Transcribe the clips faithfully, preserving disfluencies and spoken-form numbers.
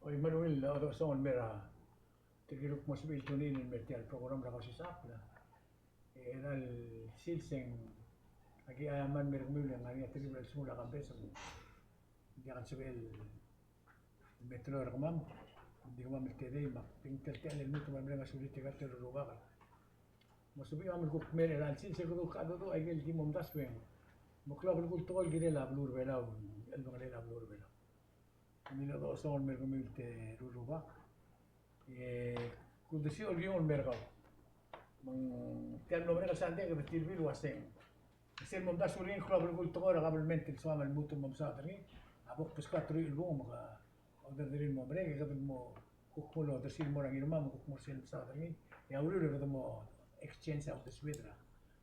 Oi, me a ungil chodechosong el mer a, tirke el kuk mo sebechir el tune in el mer tia el program er a Kausisechakl. E, er a sils e ng, aki aiamar el mer kemiu el ngar er ngii a telkib el chelsengul a Kambes, ng diak el sebechel el me teloi er kemam, ng di kemam el tedei, me ak di ngii el techall el lmuut me a mereng a sulir tirka el rubak. Mo sebechir el kuk mer er a sils e kede kuk, kede kuk, aike el di mo omdasu e ng mo klou a belkul tekoi el kirel a beluu er a Belau, el chelebangel a beluu er a Belau. Ng di chodechosong el mer kemiu el te rubak. E, kuldesiu el kiung el mer kau. Me ng tia el mlo merek el sandei e kede tilbir el uaseng, sel mo omdasu er ngii el klou a belkul tekoi er a kabelment el soam el lmuut el mo mesaod er ngii, a bo kbeskau a teruich el bung me ke order er ngii el mo merek, e kede mo kuk mo odersii el mo er a Ngirmang me kuk mo er sel mesaod er ngii. E a uriul e kede mo exchange a uldesued er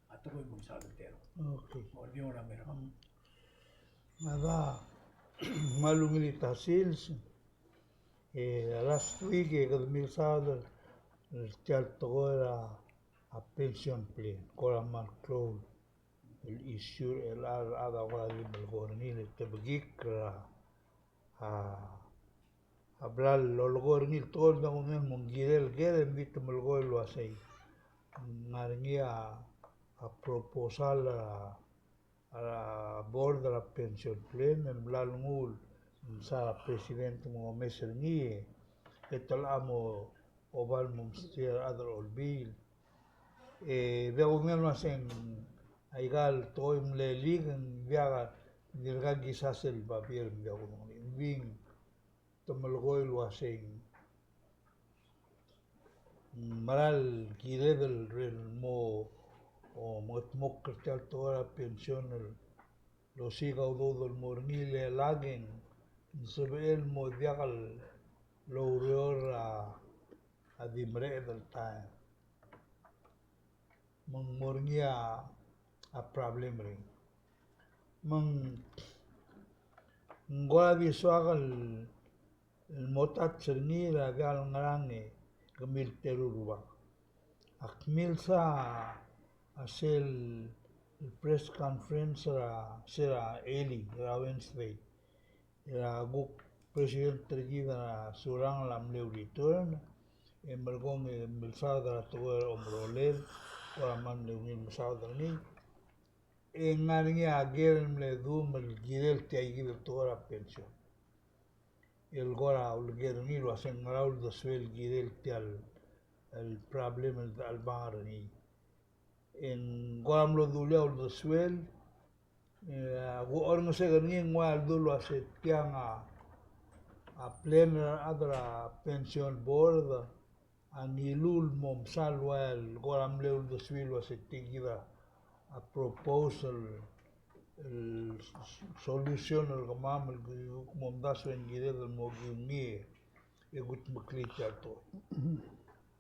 a tekoi el mo mesaod el terung. Okay. Mo er a kiung el mer kau. Mm. Me a da, me a ungil el ta sils, e, last week e kede milsaod er tia el tekoi er a, a pension plan, kora mal klou el issue er a, a, a kora di melekoi er ngii, e te bekikl er a, a, a bla lolekoi er ngii el tekoi el diak kudengei el mo ng kirel ker, e ng di te melekoi el uasei. Ng ngar er ngii a, a proposal er a, a board er a pension plan, el mla lenguu el msa er a president me ng omes er ngii, e te locha mo oba el mo mesterir a rechad er a olbiil. E, diak kudengei el uaseng aika el tekoi el mle leak, ng diak, dirkak kisas el babier, ng diak kudengei. Ng di te melekoi el uaseng, mm, mera el kired el, el mo, o, mengetmokl er tia el tekoi er a pension el osiik a udoud el mo er ngii, le lak e ng sebechel el mo diak el oureor a, a di mereched el taem. Me ng mo er ngii a, a problem er ngii. Me ng, ng kora di soak el, el mo touch er ngii er a diak el ngerang e kemiu el teru el rubak. Ak milsa a sel press conference er a, se er a elii, er a Wednesday. Er a kuk president er kid a Surangel a mle return, e merekong e milsaod er a tekoi er a omerolel, kora mle ungil mesaod er ngii. E ng ngar er ngii a ker el mle duum el kirel tia kid el tekoi er a pension. El kora uleker er ngii el uaseng ngera uldesuel el kirel tia el, el problem el dechelebangel er ngii. E ng kora mlo dulii a uldesuel, e, a ku orrenges er ngii e ng ua el dulu el uase tiang a, a plan er a rechad er a pension board a ngiluu el mo msa el ua el kora mle uldesuir el uase tia kid a proposal el solution er kemam el kuk mo omdasu e ng kired el mo kiungii e kutmeklii tia el tekoi.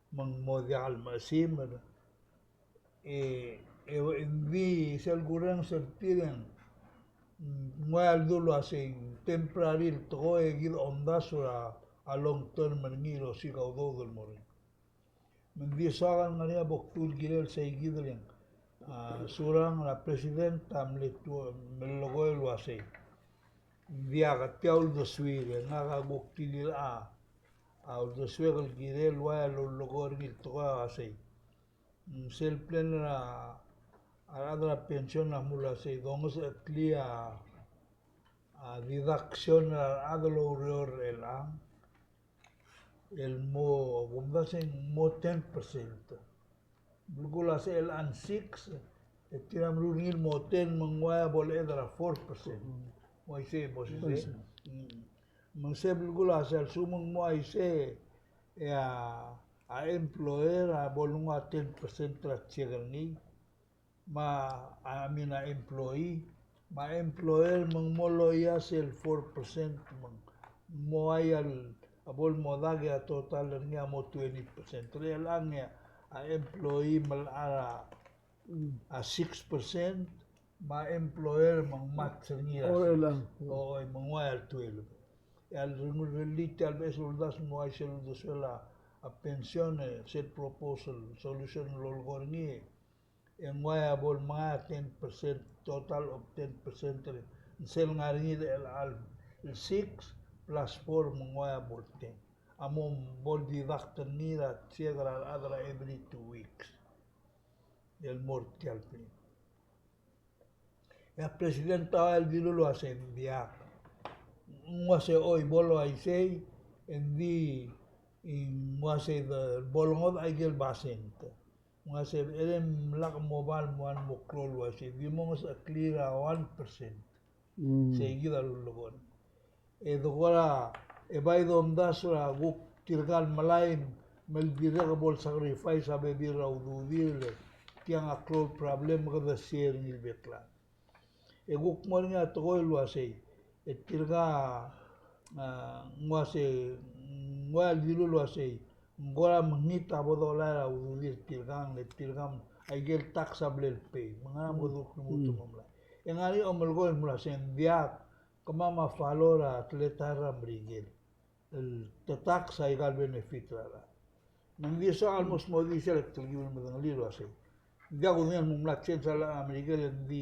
Me ng mo diak el mechesimer. E, e, ng di sel kurrenges er tir e ng ua el dulu el uasei temporary el tekoi e kid a omdasu er a, a long term er ngii el osiik a udoud el mo er ngii. Me ng di soak el ngar er ngii a bo kdu el kirel sei kid el, a, Surangel a president a mle tu, mle lekoi el uasei. Ng diak a tia uldesuir e ngak a kuk tilil a, a uldesuek el kirel ua el lolekoi er ngii el tekoi a uasei. Mm, sel plan er a, a rechad er a pension a mle uasei dongesecheklii a, a deduction er a rechad el oureor er chelechang el mo, kumdasu e ng mo ten percent. Belkul a se el chelechang six, e tir a meruul er ngii el mo ten me ng uaia bo leched er a four percent. Mm. Mo uaisei, mo uaisei. Uaisei. Mm. Me ng se belkul a se a lsekum ng mo uaisei, e a, a employer a bo lenguu a ten percent er a check er ngii. Me a, I mean, a employee, me a employer me ng mo loia sel four percent me ng mo uaia el, a bo el mo dak e a total er ngii a mo twenty percent. Er chelechang e a employee me a, a six percent, me a employer me ng match er ngii a six. O, chelechang. O, me ng uaia el twelve. E a lerellii tia el beches el uldasu me ng uaisei el uldesuel a, a pension, e, sel proposal, solution el lolekoi er ngii. E ng uaia bo el mengai a ten percent, total of ten percent er sel ngar er ngii er chelechang el six, plus four me ng ua a bo el ten. A mo bo el deduct er ngii er a check er a rechad er a every two weeks el mo er tia el plan. E a president a ua el dilu el uasei ng diak. Ng uasei oi bo el uaisei, e ng di, ng uasei de bo lengodech aike el basent. Ng uasei e ng lak mo bo el mo ua el mo klou el uaisei, di mo ngesecheklir a one percent. Mm. Sei kid a lulekoi. E de kora, e bai domdasu er a kuk tirka el melai me le dirrek bo el sacrifice a bebil er a ududir, tiang a klou el problem me kede share er ngii el bek el chad. E kuk mo er ngii a tekoi el uasei, e tirka, a, ng uasei, ng ua el dilu el uasei, ng kora mekngit a bo dolai er a ududir tirkang, le tirkang, aike el tax a bla lepay, me ng ngar er ngii a kuk lmuut el mo melai. E ng ngar er ngii a omelekoi el mla sei ng diak, kemam a follow er a teletael er a Merikel el te tax aika el benefit er a rechad. Me ng di soak el mo smodii sel telkib el medengelii el uasei, ng diak kudengei el mo mla change a llach er a Merikel, ng di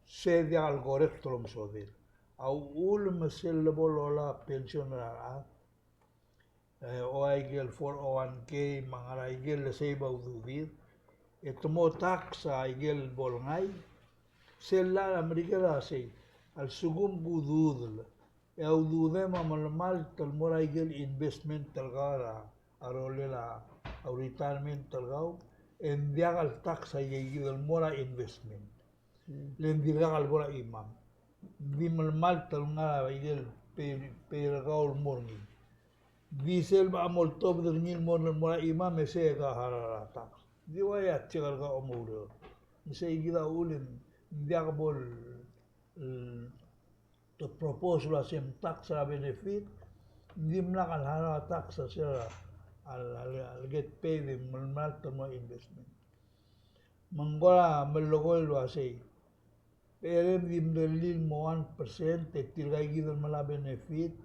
se diak el correct el omesodel. A uchul me sel lebo lola pension er a rechad, e, o aike el four oh one K, me a ngar er aike el save a ududir, e te mo tax aike el bo lengai, sel llach er a Merikel a sei, a lsekum ke ududel, e a ududem a melemalt el mo er aike el investment er kau er a rolel a retirement er kau, e ng diak el tax aike kid el mo er a investment. Le ng dirkak el bo er a chimam. Ng di melemalt el ngar er aike el pay, pay er kau el mo er ngii. Di sel bo a moltobed er ngii el mo er, mo er a chimam e sei a harau er a tax. Di ua ia check er kau a mo oureor. Me sei kid a uchul e ng diak bo el, el te propose el uasei ng tax er a benefit, ng dimlak el harau a tax er sel a, a, a, a get paid e melemalt el mo er a investment. Me ng kora melekoi el uasei, e le di mrellii el mo one percent, e tirka kid el melai a benefit,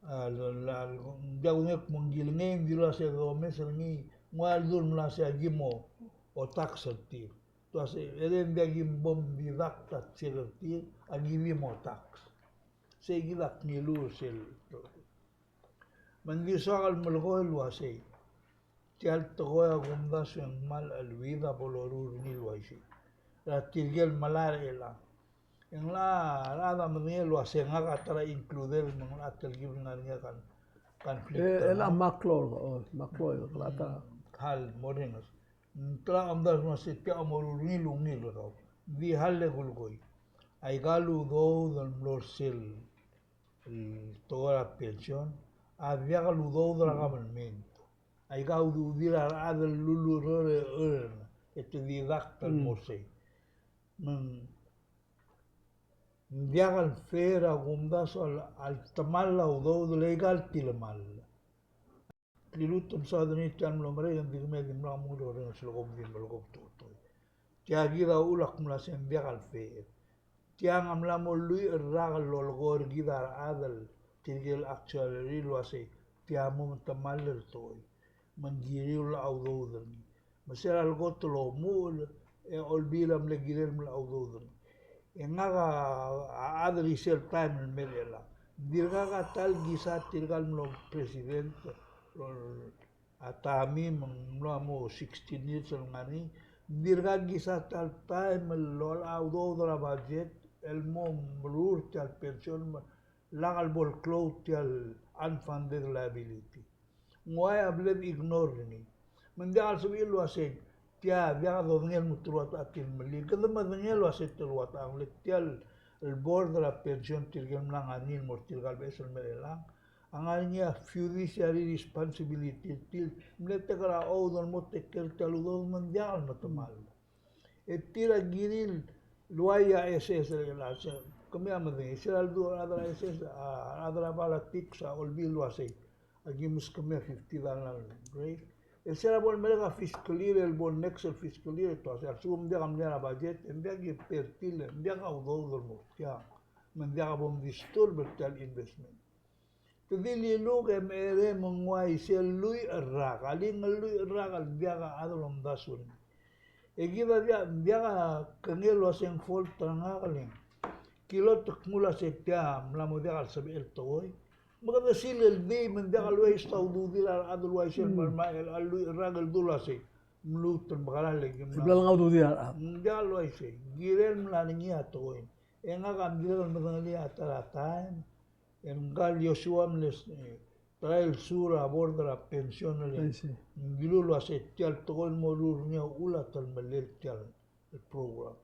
a, le, le, ng diak kudengei el kmo ng kilengei, ng dilu el uasei domes er ngii, ng ua el dul mla sei a ki mo, o tax er tir. Te uasei, e le ng diak ki bo mdeduct a check er tir, a ki di mo tax. Sei kid a kngiluu er sel. Me ng di soak el melekoi el uasei, tia el tekoi a kumdasu e ng kmal cheleuid a bo loruul er ngii el uaisei er a tirke el melai er chelechang. E ng locha a rechad a medengei el uasei ngak a ta er a included me ng locha telkib el ngar er ngii a con-, conflict. E, er chelechang. Me a klou, o, me a klou, e locha ta. Hal, mo orrenges. Ng ta er a omdasu el uasei tia a moruul er ngii el ungil er kau. Ng di hal e kulekoi. Aika el udoud el mlo er sel, el tekoi er a pension, a diak el udoud er a government. Aika ududir a rechad el lulureor e earn, e te deduct el mo sei. Me ng, ng diak el fair a kumdasu el, el temall a udoud el aika el tilemall. Liluut el mesaod er ngii tia el mlo merek, e ng di kemiu a dimlak mo orrenges el kom di melekoi a tekoi. Tia kid a uchul a kmo ng mla sei ng diak el fair. Tiang a mla mo lluich el rak el lolekoi er kid a rechad el tirke el actuary el uasei tia mo metemall el tekoi. Me ng kiriu el locha udoud er ngii. Me sel leko el omuchel, e Olbiil a mle kirel el mla udoud er ngii. E ngak a, a chad er sel taem el mei er chelechang. Ng dirkak a ta el kisa tirka el mlo president, a Tommy me ng mlo mo sixteen years el ngar er ngii. Ng dirkak kisa ta el taem el locha udoud er a budget, el mo meruul tia el pension, me lak el bo el klou tia el unfunded liability. Ng ua a bla de ignore er ngii. Me ng diak el sebechir el uasei, tia, diak dodengei el mo teruich a ta el mle. Kede medengei el uasei teruich a ta, ng le tia el board er a pension tirke el mla ngar er ngii el mo er tirka el beches el mei er chelechang. A ngar er ngii a fiduciary responsibility er tir. Mle tekoi er a oath el mo take care er tia el udoud me ng diak el metemall. E tir a kirir el ua ia S S er chelechang, kemiu a medengei, sel ledu a rechad er a S S, a rechad er a politics a Olbiil el uasei, aki meskemiu a fifty dollar raise. E sel bo lemerek a fiscal year, el bo next el fiscal year, e te uasei, a lsekum ng diak a mle er a budget, e ng diak ki pay er tir, e ng diak a udoud el mo er tiang. Me ng diak bo mdisturb er tia el investment. Te di liluk e mecherei me ng uaisei el lluich el rak, a lingel lluich el rak el diak a chad el omdasu er ngii. E kid a diak, diak a kengei el uasei ng fault er ngak el ng. Kilolt el kmo el uasei tia mla mo diak el sebechel tekoi. Me kede sel di me ng diak el uaisei a ududir a rechad el uaisei el mla er a lluich el rak el dul uasei mluut el mekerang e le ng mla ududir a rechad. Ng diak el uaisei. Kirel mla er ngii a tekoi. E ngak a mle dirrek el medengelii a ta er a taem e ngka el Joshua a mle, e, try el sue er a board er a pension el, ng dilu el uasei tia el tekoi el mo ruul er ngii a uchul a telemellel tia el program.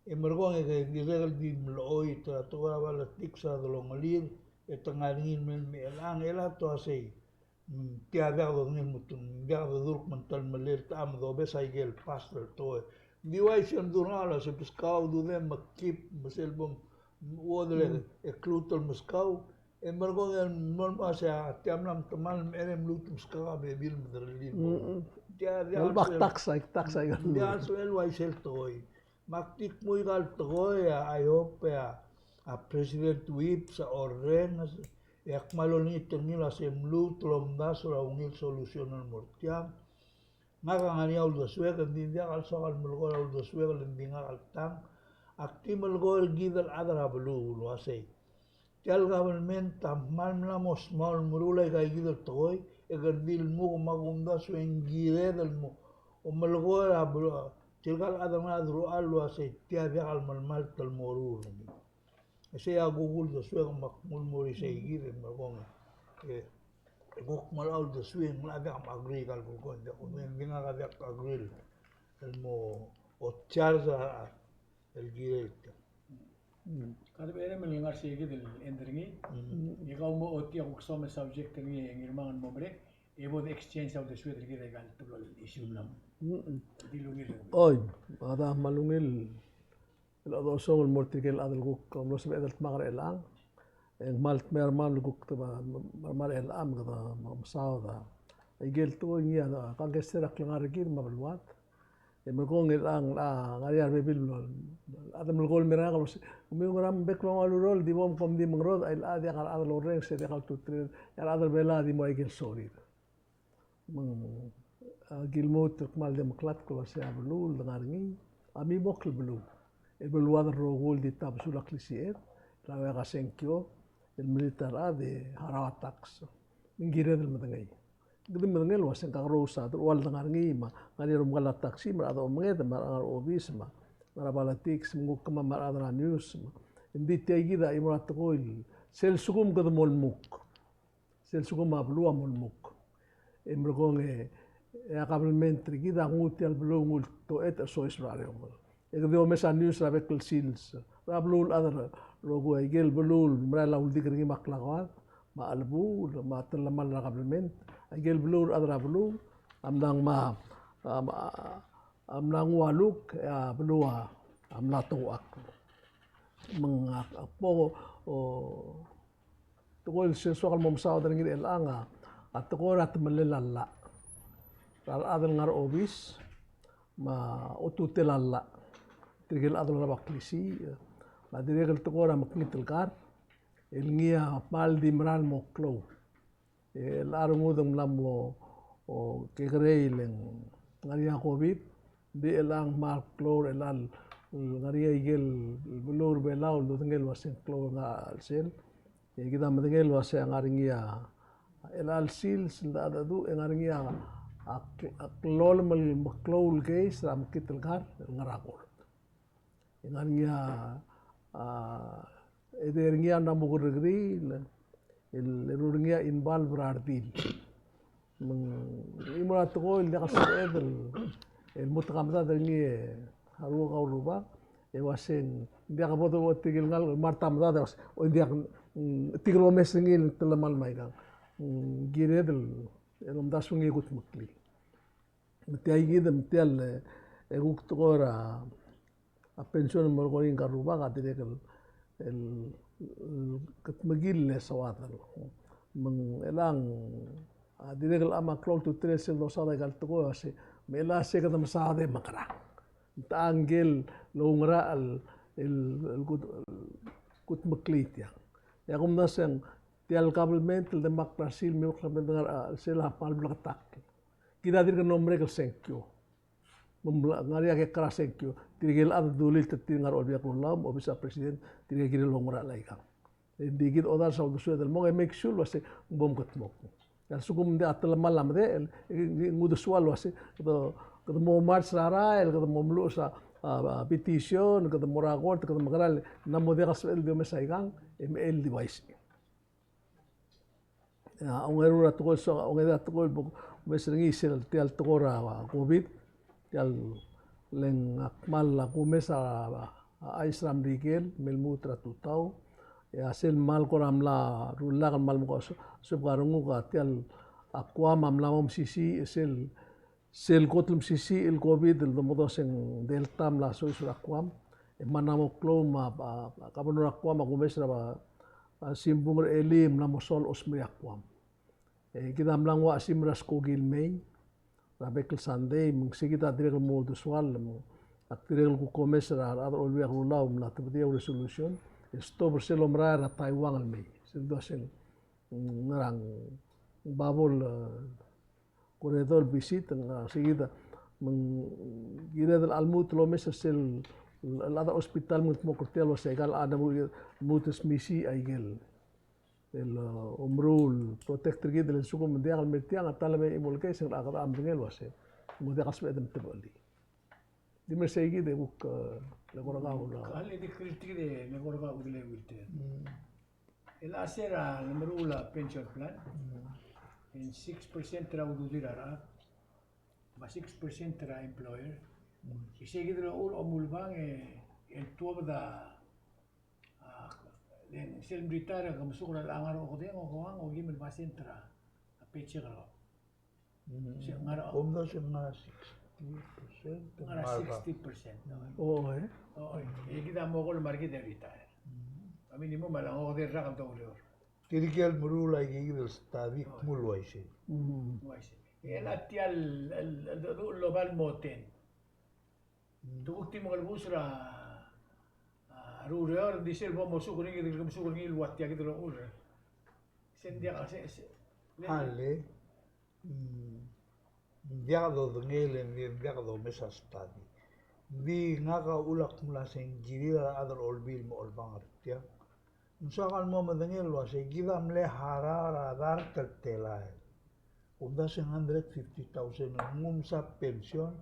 E merekong e dirrek el di mlechoit er a tekoi er a politics er a delongelir, e te ngar er ngii el mei el mei el chang, e le te uasei, mm, tia diak dodengei el mo tung, diak dodurk me ng telemellel, te mdobes a ikel past el tekoi. Ng di uaisei el mdu er ngak el uasei beskau a ududem me keep, me sel bo mchuodel e kluut el meskau, e merekong e ng mo uasei a tia mla metemall me cherei e mluut el meskau a bebil me derellii. Tia diak el sebechel, tax, tax, diak el sebechel el uaisei el tekoi. Me ak di kmo aika el tekoi a, I hope a, a President Whipps a orrenges, e ak kmal olengit er ngii el uasei mluut el omdasu er a ungil solution el mo er tiang. Ngak a ngar er ngii a uldesuek, e ng di diak el soak el melekoi er a uldesuek, e le ng di ngak el tang. Ak di melekoi er kid el chad er a beluu el uasei tia el government a kmal mla mo smau el meruul aika kid el tekoi, e kede di lmuk me a kumdasu e ng kired el mo, omelekoi er a beluu, tirka el chad el ngar er a deruchall el uasei tia diak el melemalt el moruul er ngii. E sei a kuk uldesuek me ak nguu el mo er isei kid e merekong e, e kuk mo er a uldesuek e ng locha diak mo agree aika el belkul, ng di ngak a diak agree el mo charge a, el kirel tia. Ka de berem el ngar sei kid el end er ngii. E kau mo ochotii a kuk soam el subject er ngii e Ngirmang el mo merek, e bo de exchange a uldesued er kid er aika el teblo el issue el mla mo. Di lungil. Oi, a da kmal ungil el chodechosong el mo er tirke el chad el kuk mlo sebeched el dmak er chelechang. E ng kmal dmeu a rengmam el kuk te me, me, me er chelechang me kede mesaod a ikel tekoi ngii a kangkei er a klengar er kid me a beluad. E merekong e chelechang a ngar er ngii a rebebil el chad el melekoi el mei er ngak el uasei, kemiu ngera me bek el ongalulol di bo kom di mengerodech, a chelecha diak a rechad el orrenges e diak a ultutelel, e a rechad er Belau a di mo er a ikel sorir. Me ng, a, ki lmuut el kmal di meklatk el uasei a beluu el dengar er ngii a mimokl el beluu. E beluad el rokui el di tabesul a klisiched er a ua ka sengkio el melilt a rechad e harau a tax. Me ng kired el medengei. Kede medengei el uasei ng kakerous a deruchall el dengar er ngii me a ngar er ngii a omekall a taxi me a rechad a omenged me a ngar er a obis me a ngar er a politics me ng kuk kemam me a rechad er a news me. Ng di tia kid a chimo er a tekoi el sel lsekum kede mo lmuk. Sel lsekum a beluu a mo lmuk. E merekong e, e a kabelment er kid a nguu tia el beluu el nguu el toet el soiseb er a reomel. E kede omes a news er a bek el sils er a beluu el chad el rokui, a ikel beluu el merael a uldik er ngii me a klakoad, me a chelebuul, me a telemall er a kabelment. A ikel beluu el chad er a beluu a mla ngmai a, a, a, a mla nguu a luk, e a beluu a, a mla touchakl. Me ng ak, ak bo, o, tekoi el sel soak el mo mesaod er ngii er chelechang a, a tekoi er a temellel a llach er a rechad el ngar er a obis me a otutel a llach. Tirke el chad el ngar er a klisiich me a dirrek el tekoi er a mekngit el kar el ngii a kmal di mera el mo klou. E chelecha a rengud e ng mla mo, o, kekerei el ng ngar er ngii a COVID, ng di chelechang kmal klou er chelecha el ngar er ngii a ikel beluu er a Belau el dodengei el uasei ng klou el ngar er a chelsel. E kid a medengei el uasei a ngar er ngii a, chelecha el sils el mengedecheduch e ngar er ngii a, a, a klou el meklou el case er a mekngit el kar el ngar er a court. E ngar er ngii a, a, edei er ngii a mla mo kerrekeriil el, el eru er ngii a involve er a redil. Me ng chimo er a tekoi el diak el sebeched el, el mo ta medad er ngii e a rua kau el rubak, e uasei ng diak bo dochotii el ngalek el mla ta medad e uasei, o ng diak, mm, tirke el omes er ngii el telemall me aikang. Mm, kired el, el omdasu ngii e kudmeklii. Me tia kid, me tia el, e kuk tekoi er a, a pension el mo er ngii ngka el rubak a dirrek el, el, el kudmeklii el soad el. Me ng chelechang a dirrek el chama klou a ultutelel sel dosaod aika el tekoi a se, me chelecha se kede mesaod e mekerang. Ng techa ngike el oungerachel el, el, el kut-, kudmeklii tiang. E a kumdasu e ng tia el kabelment el demakl er a sils me a kabelment el ngar er a chelsel a kmal bleketakl. Kid a dirk el mo merek el sengkio. Me ng mla, ngar er ngii a kekerei a sengkio, tirke el chad el dulii el tir ngar er a Olbiil er a Kelulau, obis er a president, tirke el kirel el oungerachel aikang. E ng di kid a odars a uldesued el mong e make sure el uase ng bo mkedmokl. A lsekum ng diak a telemall a medechel, e ng uldesual el uase kede, kede mo march er a rael, kede mo meluches a, a, a petition, kede mo er a court, kede mekerang, ng mo diak el sebechel el di omes aikang, e mechei el di uaisei. A ongeru er a tekoi el soak, a ongeru er a tekoi el bo kumes er ngii sel tia el tekoi er a COVID, tia el le ng kmal a kumes a, a chais er a Merikel me lmuut er a tutau. E a sel kmal kora mla rullak el kmal mo ko-, suebek a renguk a tia el, a Guam a mla mo mesisiich, e sel sel kot el mesisiich el COVID el domedoes e ng Delta a mla soiseb er a Guam. E mla mo klou me a, a, a governor er a Guam a kumes er a, a, simbung er a elii e mla mo soal a osmerii a Guam. E kid a mla nguu a chesimer er a skoki el mei er a bek el sandei, me ng sei kid a dirrek el mo uldesual, me ak dirrek el kuk omes er a rechad er a Olbiil er a Kelulau me ng mla tebedii a resolution e stop er sel omerael er a Taiwan el mei. Sel dua sel ngerang bubble, e, corridor visit, ng, a, sei kid a, me ng kired el lmuut el omes er sel, el chad er a hospital me ng mo er tia el uase aika el chad a mo lmuut el smisichii aikel, el, e, omeruul el protect er kid, e le lsekum ng diak el mei er tiang, a ta el mei e chimo el case, e ng kede medengei el uase ng mo diak el sebeched el tebechelii. Di mer sei kid e kuk, e, le kora kau el. Kau le di kritik e le kora kau el Wilter. Mm. El uase er a lemeruul a pension plan, mm, e ng six percent er a ududir a rechad, me a six percent er a employer. Mm. E sei kid el uchul a omulbang e, e ng tuobed a, a, le ng sel mretire e ke mesuk er a ngar er a okedei, okedei, okeim el percent er a paycheck er kau. Mm. Se ngar er a. Omdasu e ng ngar er a sixty percent. Ngar er a sixty percent. O, e? O, e. E kid a mo kora me kid a retire. Mm. A minimum a le ng okedei el rak el doureor. Tirke el meruul aike kid el study, mm, kmu el uaisei. Mm. Uaisei. E a tia el, el, el, el, el oba el mo ten. Mm. Te kuk di mengelebus er a, a, rureor, ng di sel bo mosuk er ngii, kede mesuk er ngii el ua tia kid el uchul. Se ng diak, se, se. A le. Mm, ng diak dodengei e ng di, ng diak domes a study. Ng di ngak a uchul a kmo uase ng kirir a rechad er a Olbiil me a Olbang er tiang. Ng soak el mo medengei el uase kid a mle harau er a dart el telael. Kumdasu e ng hundred fifty thousand el nguu msa pension,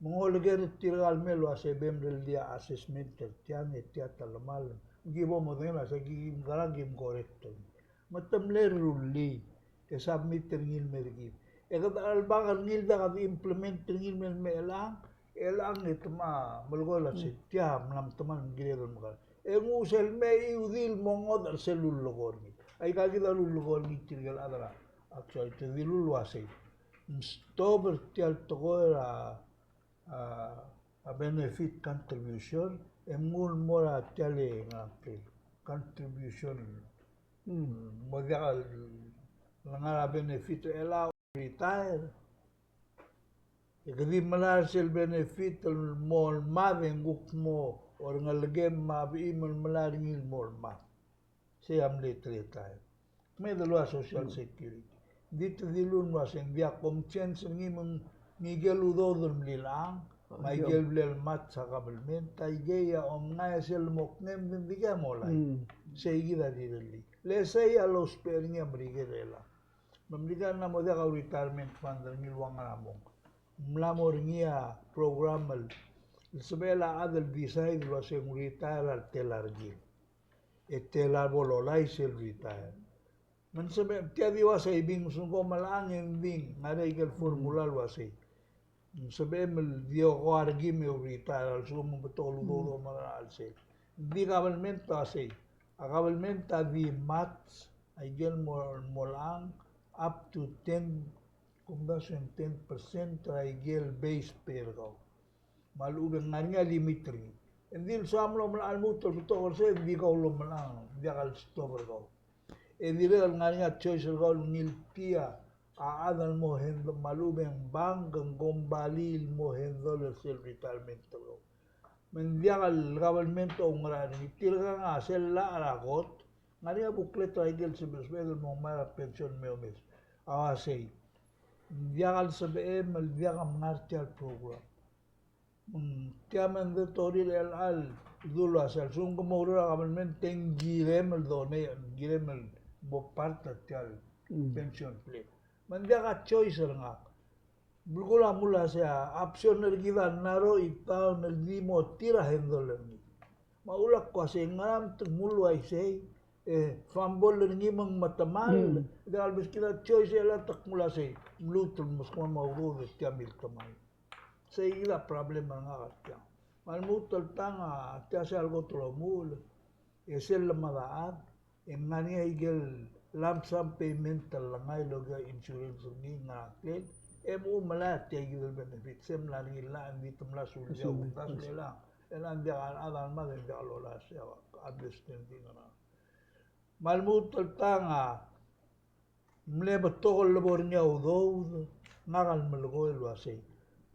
me ng oleker er tirka el mei el uase bem rellii a assessment er tiang e tia ta el mal. Ng ki bo medengei el uase ki, ki mekerang, ki correct er ngii. Me te mle rullii e submit er ngii el mei er kid. E kede chelebangel er ngii el diak de implement er ngii el mei, el mei chelechang, chelechang e te mla melekoi el uase tia mla me te mla kired el mekerang. E nguu sel mei e di el mo ngodech er sel lullekoi er ngii. Aika kid a lullekoi er ngii tirke el chad er a, actually te dilu el uasei. Ng stop er tia el tekoi er a a, a benefit contribution, e mnguu el mo er a tia el ngar er a contribution. Mm, mo diak el ngar er a benefit er a retire. E ke di melai er sel benefit el mo el mad e ng kuk mo er a ngelekem me a bechim el melai er ngii el mo el mad. Sei a mle teletael. Kmeed el ua Social Security. Ng di te dilu el uase ng diak kom change er ngii me ng ngike el udoud el mlilechang, me aike el bla lematch a kabelment, aikei a omngai sel mo kngem, ng di kea molai. Sei kid a rirellii. Le sei a lousbech er ngii a Merikel er chelechang. Me Merikel a mla mo diak a retirement fund er ngii el ua ngera mong. Ng mla mo er ngii a program el, el sebechel a chad el decide el uase ng retire a le tela er kid. E tela bo lolai sel retire. Me ng sebechem, tia di ua savings, ng ko melechang e ng di ngar er ngii a ikel formula el ua sei. Ng sebechem el di ko er a kim e retire a lsekum ng betok el udoud el omerang er a chelsel. Ng di government a sei. A government a di match a ikel mo, mo melechang up to ten, kumdasu e ng ten percent er a ikel base pay er kau. Me a lechub e ng ngar er ngii a limit er ngii. E ng di el soam el omelechang el lmuut el betok er sei, e ng di kau el omelechang, ng diak el stop er kau. E dirrek el ngar er ngii a choice er kau el ngii tia a chad el mo handle, me a lechub e ng bank, ng kombalii el mo handle er sel retirement er kau. Me ng diak el government a oungerachel er ngii. Tirkang a sel llach er a kot, ng ngar er ngii a booklet er a ikel sebechel, sebechel el mo ngmai er a pension me omes. A ua sei. Ng diak el sebechem el diak a mngar tia el program. Tia me ng di torir el chelecha el dulu a sel lsekum ke mo oureor er a kabelment e ng kirem el donate, kirem el mo part er tia el pension plan. Me ng diak a choice er ngak. Belkul a mle uasei a option er kid a narrow it down el di mo tir a handle er ngii. Me a ulak kmo uasei ngera me te mle uaisei, e fumble er ngii me ng metemall. Diak el beskid a choice e le te kmo uasei mluut el meskemam a udoud er tia miltemall. Sei kid a problem er ngak er tiang. Me a lmuut el tang a tia sel kot el omuchel, e sel lemad a chad, e ng ngar er ngii a ikel lump sum payment el lengai el okiu a insurance er ngii, ngar er a klel, e mo melai a tia kid el benefit, se mla er ngii el llach e ng di te mla sulii a uldasu el llach, e ng diak a rechad a lemad e ng diak lolai a sei a understanding er a. Me a lmuut el tang a mle betok el lebo er ngii a udoud, ngak a le melekoi el uasei.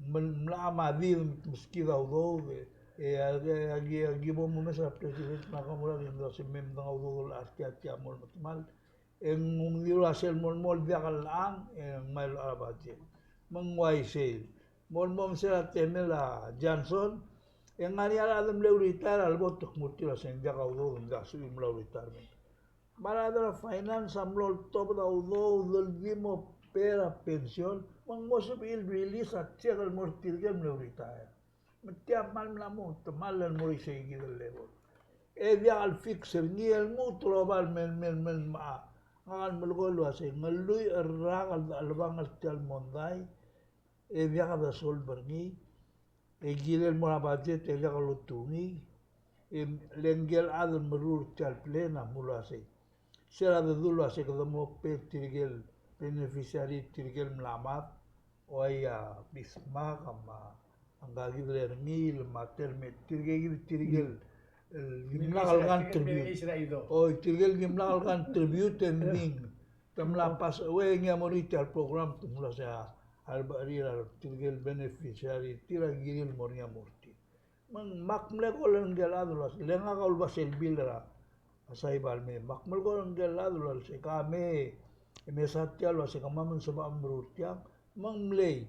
Mla, mla me a di meskid a udoud, e, e, a ki, a ki bo momes er a President Nakamura, e di mla se me mdeng a udoud el chad er tia, tia mo metemall. E ng di ua sel mo, mo diak el lechang, e ng mei el a budget. Me ng uaisei. Mo, mo mesa a temel a Johnson, e ng ngar er ngii a rechad el mle retire a lebo el kmo tir a se ng diak a udoud, ng diak a suchii el mla retirement. Me a rechad er a finance a mlo oltobed a udoud el di mo pay er a pension, me ng mo sebechir el release a check el mo er tirke el mle retire. Me tia kmal mla mo metemall el mo er isei kid el level. E diak el fix er ngii el lmuut el oba el mei, mei, mei, me a ngak a le melekoi el uasei, ng lluich el rak el dechelebangel tia el mondai, e diak de solve er ngii, e kirel mo er a budget e diak lotungii, e le ngike el chad el meruul tia el plan a mlo uasei. Se er a dedu el uasei kede mo pay er tirke el beneficiary, tirke el mla mad, ua a Bismarck me a ngka kid el Rengiil me a Termet, tirke kid, tirke el dimlak el contribute. Oi, tirke el dimlak el contribute e ng di te mla pass away, e ngii a mo er ngii tia el program, te mla se a, a lebo er tir a tirke el beneficiary, tir a kirir el mo er ngii a mo er tir. Me ng, me ak mle call er ngike el chad el uasei, le ngak a uleba sel bill er a, a Saipan el mei. Me ak mle call er ngike el chad el uasei, ka mei, e mesa tia el uasei, kemam a sebecham el meruul tiang, me ng mlei,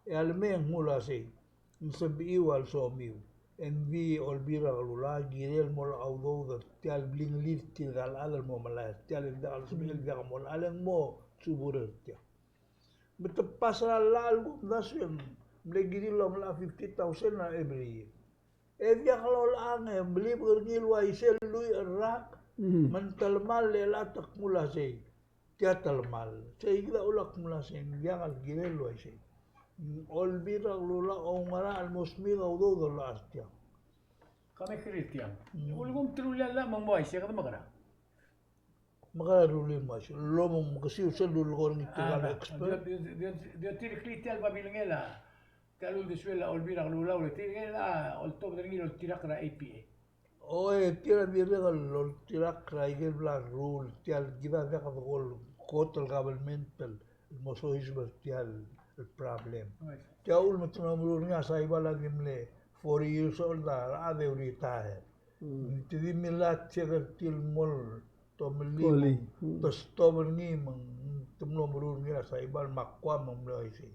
e a lemei e ng mle uasei, ng sebechiu a lsomiu. E ng di Olbiil er a Kelulau a kirel el mo er a udoud er tia el blingelir tirka el chad el mo melai er tia el diak el sebechel el diak mo melai, e le ng mo suburer tia. Me te pass er a llach el kumdasu e ng mle kirir el omelai a fifty thousand er a every year. E diak lolechang e believe er ngii el uaisei el lluich el rak, me ng telemall e le te kmo uasei. Tia telemall. Sei kid a ulak mla se ng diak el kirel el uaisei. Olbiil er a Kelulau a oungerachel el mo smiik a udoud el locha er tiang. Ka me kirir tiang. Ulekum te rullii a llach me ng mo uaisei, kede mekerang. Mekerang e rullii el mo uaisei. Lo me ng mekesiu sel lulekoi er ngii tirka el expert. Di, di, di, di, di otireklii tia el babilngel a, tia el uldesuel a Olbiil er a Kelulau, le tirke el oltobed er ngii el oltirakl er a A P A. Oi, tir a dirrek el oltirakl er a ikel bla leruul, tia el kid a diak de kot el government el mo soiseb er tia el problem. Tia uchul me te mlo meruul er ngii a Saipan a di mle forty years old a rechad e retire. Te di mle check er tir el mo tomellii, te stop er ngii me te mlo meruul er ngii a Saipan me a Guam me ng mle uaisei.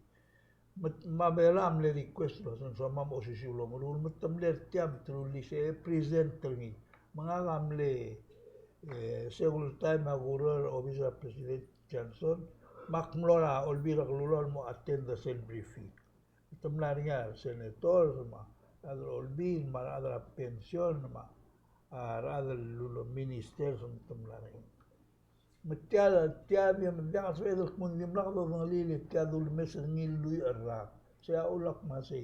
Me, me a Belau a mle request el uasei ng soam a mo osisiu el omeruul, me te mle er tia me te rullii se e present er ngii. Me ngak a mle, e, sel taem a kureor er a obis er a President Johnson, me ak mlo er a Olbiil er a Kelulau el mo attend er sel briefing. Me te mla er ngii a senators, me a rechad er a Olbiil, me a rechad er a pension, me a rechad el ministers, me te mla er ngii. Me tia, tia di, me diak el sebeched el kmo ng dimlak dodengelii le tia dulemes er ngii el lluich el rak. Sei a ulak me sei.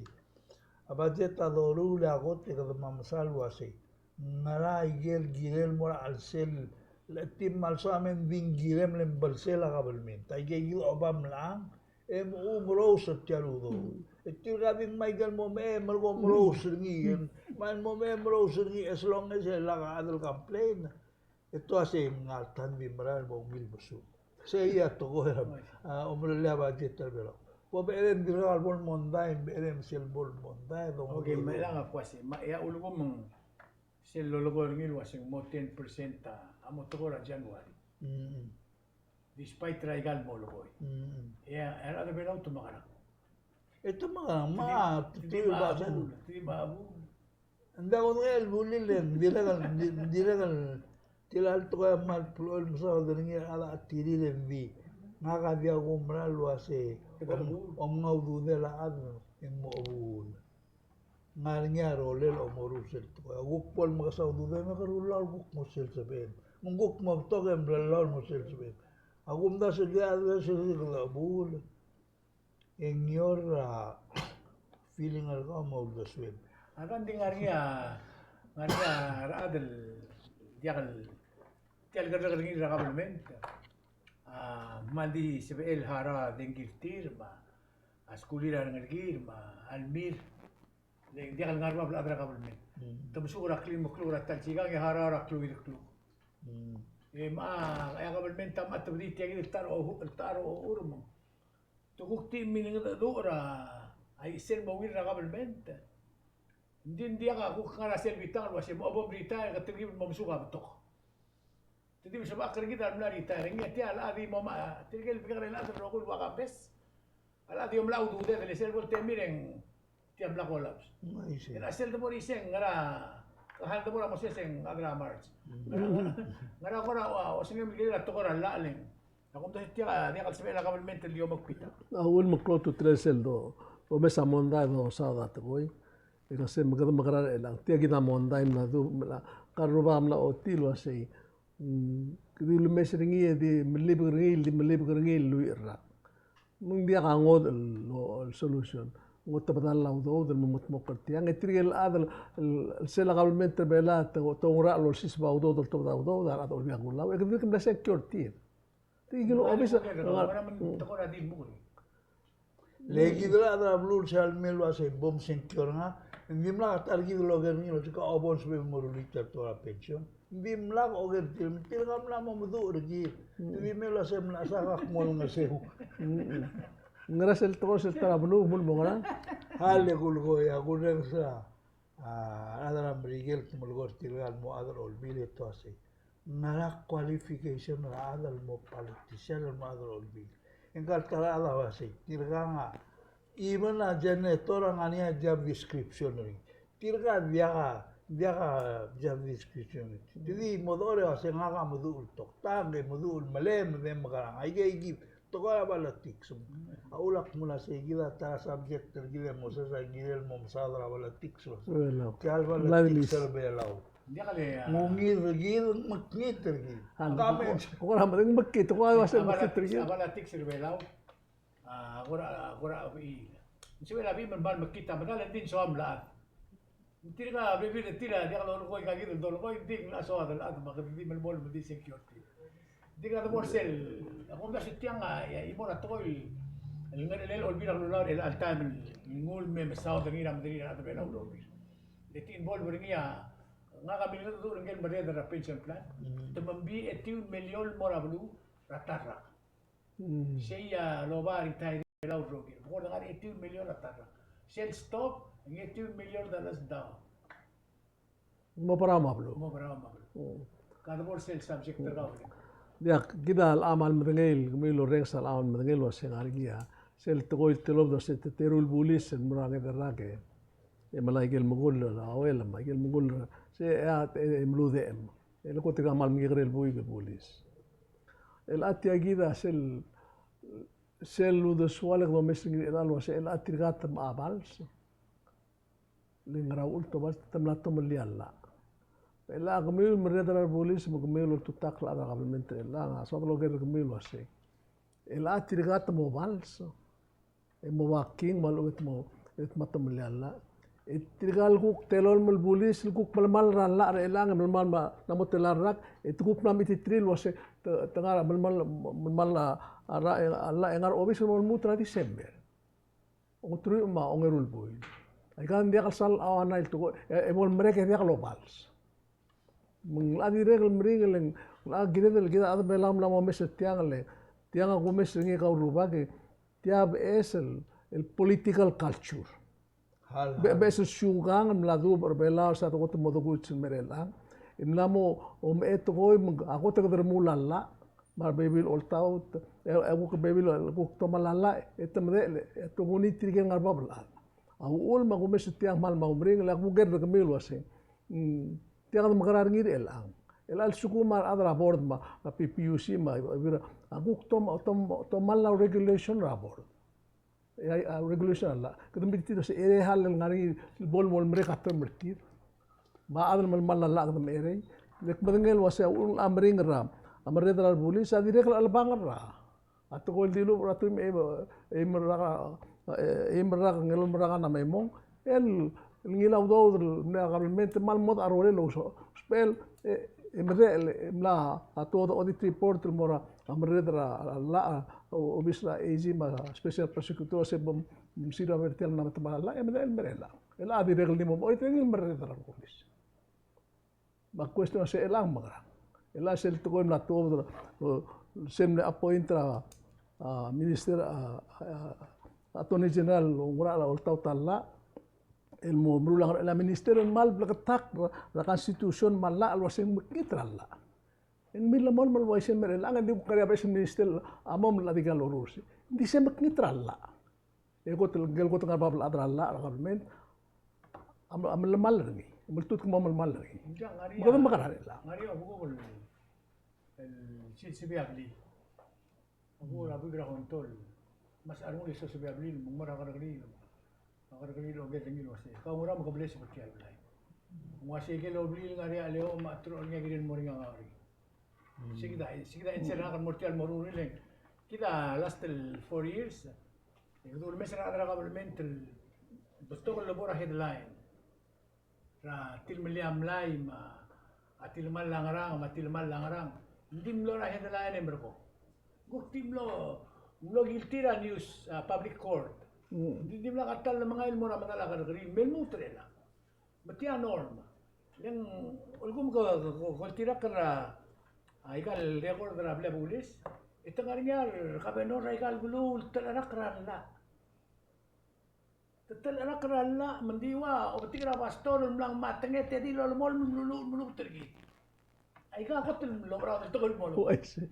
A budget a doruul e a kot e kede mo mesa el uasei, ngera ikel kirel mo er a chelsel, le tim me a lsoam e ng di ng kirem el belsel a kabelment. Aikei kid a oba mlechang, e mo merous er tia el udoud. E tirka di ngmai ikel mo me, e merko merous er ngii, e mo me merous er ngii, as long as e lak a chad el complain. E te uasei ng ngar er a tang di merael el mo ungil besuk. Sei a tekoi er a, a, omerellel a budget er a Belau. Bo becherei ng dirkak el bo el mondai, becherei me sel bo el mondai, dong. Okay, me chelechang a kuasei, me a ulekum me ng sel lolekoi er ngii el uasei ng mo ten percent a, a mo tekoi er a January. Despite er aika el mo lekoi. E a, e a rechad er a Belau te mekerang. E te me a, me a, te di me a bul, te di me a bul. Ng diak kudengei el buil e ng dirrek el, ng di-, ng dirrek el, tia el tekoi a kmal blechoel mesaod er ngii a rechad er tir e ng di. Ngak a diak kumerang el uasei, om, omnga ududel a chad e ng mo bul. Ng ngar er ngii a rolel a omoruul sel tekoi. A kuk bo lemekesai a ududem e ke rullii el kuk mo sel sebechem. Me ng kuk mo betok e ng blechoel mo sel sebechem. A kumdasu e ng diak, a diak sel sebechem a bul. E ng ngar er a feeling er kau me a uldesuem. A ka ng di ngar er ngii a, ngar er ngii a rechad el diak el, tia el kerrekerngir er a government. A, me ng di sebechel el harau a dengki er tir, me a skulir a rengelekir, me a lmir. Le ng diak el ngar er bab el chad er a government. Mm. Te mesuk er a klim el kluk er a ta el sikang e harau er a klou el kluk. Mm. E me a, e a government a mla tebedii tia kid el ta er a ohu-, el ta er a ochur me te kuk di milengedecheduch er a, a chisel mo ungil er a government. Ng di, ng diak a kuk ngar er a sel bitang el uasei mo bo mretire e ke telkib el mo mesuk a betok. Te di mesebechakl er kid a mla retire, e ngii a tia el chad a di mo ma, tirke el bekekerei el chad el rokui el ua Kambes. A chad a di omla ududed, e le sel bo el temir e ng tia mla collapse. Uaisei. E le sel debo er isei e ng ngera, ke hal debo er a Moses e ng chad er a March. Mm. Ngera, ngera kora, ua, osengem el kirel a tekoi er a llach e le ng. A kumdasu e tia, a diak el sebechel a government el di omekbita. A uchul me ng klou a ultutelel sel do, domes a mondai e dosaod a tekoi. E ng sei me kede mekerang er chelechang. Tia kid a mondai el mla du, mla, ngka el rubak a mla ochotii el uasei. Mm, kede ulemes er ngii e di melibek er ngii, di melibek er ngii el lluich el rak. Me ng diak a ngodech el, el solution. Ng otebedall a udoud el mo metemokl er tiang. E tirke el chad el, el, el sel a government er Belau a te, te oungerachel el olsiseb a udoud el otobed a udoud, a rechad a Olbiil er a Kelulau. E kede dirk mla secure er tir. Tirke el obis a, mm. Le kid el chad er a beluu el sel mei el uasei bo msengkio er ngak, ng dimlak a ta er kid el oker er ngii el uasei ke bo lsebechir el mo rullii tia el tekoi er a pension. Ng dimlak oker er tir, me tirka mla mo meduch er kid. Te di mei el uasei mla sak ak mo olengeseu. Ngera sel tekoi sel ta er a beluu, kmal mo ngerang. A le kulekoi, a kurrenges er a, a, a rechad er a Merikel el te melekoi er tirka el mo chad er a Olbiil e te uasei, ngera qualification er a chad el mo politician el mo chad er a Olbiil. E ngka el ta er a chad a uasei, tirkang a, even a janitor a ngar er ngii a job description er ngii. Tirka diak a, diak a job description er ngii. Te di mo dechor e uasei ngak a meduch el toktang, e meduch el melem, e de mekerang. Aike, aike, tekoi er a politics. A ulak mla sei kid a ta er a subject er kid e Moses a kirel mo mesaod er a politics. Belau. Tia el politics er Belau. Ng ungil er kid, mekngit er kid. Kora mekngit, kora uasei mekngit er kid. A politics er Belau. A, kora, kora, ng sebechel a bim el kmal mekngit a medal e ng di ng soam el chad. Tirka a bebil er tir a diak lolekoi, ka kid el dolekoi, ng di ng locha soad el chad me kede di melemolem el di security. Ng di kede mo er sel, a kumdasu e tiang a, a, imo er a tekoi el ngerchelel a Olbiil er a Kelulau er chelecha el taem el nguu el me mesaod er ngii er a mederir a rechad er a Belau el Olbiil. Le te involve er ngii a, ngak a milengedecheduch er ngike el merreder er a pension plan. Mm. Te membii etiu el miliol el mo er a beluu er a ta el rak. Mm. Sei a loba a retire er a Belau el rokir. Bekord ngar er a etiu el miliol a ta el rak. Sel stop, ng etiu el miliol a ta el rak. Mo berau me a beluu. Mo berau me a beluu. Mm. Kede bo er sel subject er kau. Diak, kid a locha kmal medengei el, kemiu el orrenges a locha kmal medengei el uasei ngar er ngii a sel tekoi el telobed el uasei te teru el bulis el mo er a ngederrak e melai aike el mekull er a Uel, me aike el mekull er a, sei a, e, e meludechem. E le kot e kmal mekekerei el buik el bulis. Chelecha tia kid a sel, sel uldesuel e kede omes er ngii er chelecha el uasei chelecha tirka te mla vals. Le ngera uchul te vals, te mla tomellii a llach. Chelecha kemiu el merreder er a rebulis me kemiu el oltutakl el chad er a kabelment er chelechang, a soad el oker er kemiu el uasei chelecha tirka te mo vals. E mo ua king me a lechub e te mo, e te mo tomellii a llach. E tirka el kuk telolem el bulis el kuk melemall er a llach er chelechang, e melemall me a, ng mo tela el rak, e te kuk mla mechititerir el uasei te, te ngar, melemall, melemall a, a rak, a llach e ngar er a obis el mo lmuut er a December. Ongeteruich me a ongeru el buil. Aika ng diak el sal a, a nai el tekoi, e, e bo lemerek e diak lobals. Me ng locha dirrek el meringel e ng locha kired el kid a chad er a Belau a mla mo omes er tiang, le tiang a kumes er ngii kau el rubak e tia beches el, el political culture. Be-, beches el siukang el mla duubech er a Belau, se a dekot el mo dekuits el mei er chelechang. E mla mo, omeche tekoi me a kot e kede remuul a llach. Me a rebebil oltaut, e, e kuk bebil, e kuk tomall a llach, e te medechel, e te nguu tirke el ngar er a bab el chad. A uchul me a kumes er tiang kmal mo meringel, e a kuk er a kemiu el uasei. Mm, tiang de mekerang er ngii er chelechang. El a lsekum a rechad er a board me a, me a P P U C me a, a, a kuk tom-, tom-, tomall a regulation er a board. E a, a regulation a llach, kede metik el uasei, e a hall el ngar er ngii el bo el mo merek a term er tir. Me a chad el melemall a llach kede mecherei. Le kmedengei el uasei a uchul a meringel er a, a merreder er a rebulis, a dirrek el chelebangel er a, a tekoi el dilubech er a tuim e, e merrak, e, e merrak, ngelemerrak a mei mong. El, el ngilai a udoud el mle a kabelment me a lmo er a rolel el ousbech el, e, e medechel, e mla, a tuobed a audit report el mo er a merreder er a llach, a, obis er a AG me a special prosecutor, se bo msiu er a ber tia el mla metemall a llach, e medechel el mer chelechang. El a dirrek el di mo, oi, te ngii el merreder er a rebulis. Me a question a se chelechang mekerang. El a sel tekoi el mla tuobed, e, sel mle appoint er a, a, minister, a, a, a, Attorney General, Ngerachel a oltaut a llach, el mo meruul a ngerachel a minister el kmal bleketakl er a, er a constitution me a llach el uasei ng mekngit er a llach. E ng millemolem el uaisei el mer chelechang, e ng di kuk ngar er ngii a beches el minister a mo mla di kal orur. Ng di se mekngit er a llach. E kot el, ngike el kot el ngar er a bab el chad er a llach er a government a, a melemall er ngii. Meltutk el mo melemall er ngii. Me kede mekerang er chelechang. Ngar er ngii a kuk el, el sel sebechel a blil. A kuk er a buik er a control. Me a se a rengul e sel sebechel a blil, me ng mo er a kerrekeriil. A kerrekeriil a oker er ngii el uasei, kau ngera me ke bleseb er tia el blai? Ng uasei ikel blil el ngar er ngii a cheleuoch me a teruich el ngii a kirel el mo er ngii a ngau er ngii. Mm. Se kid a, se kid a answer er ngak el mo er tia el mo er a ureor. Kid a last el four years, e kede ulemes er a rechad er a government el betok el lebo er a headline er a tilemellii a mlai me a tilemall a ngerang me a tilemall a ngerang. Ng di mlo er a headline e merekong. Kuk di mlo, mlo guilty er a news, a public court. Mm. Ng di, di mla er a ta el mengai el mo er a medal a kerrekeriil, me lmuut er chelechang. Me tia norm. Le ng, ulekum ke, ke, ke, ke oltirakl er a, a, aika el record er a blil a bulis, e te ngar er ngii a governor er aika el beluu el telecherakl er a llach. Te telecherakl er a llach, me ng di ua obetik er a pastor el mla ngmatenged e di lolemolem el meluluuch el melubet er kid. Aika kot el mlo, er a tekoi el mlo. Oh, I see.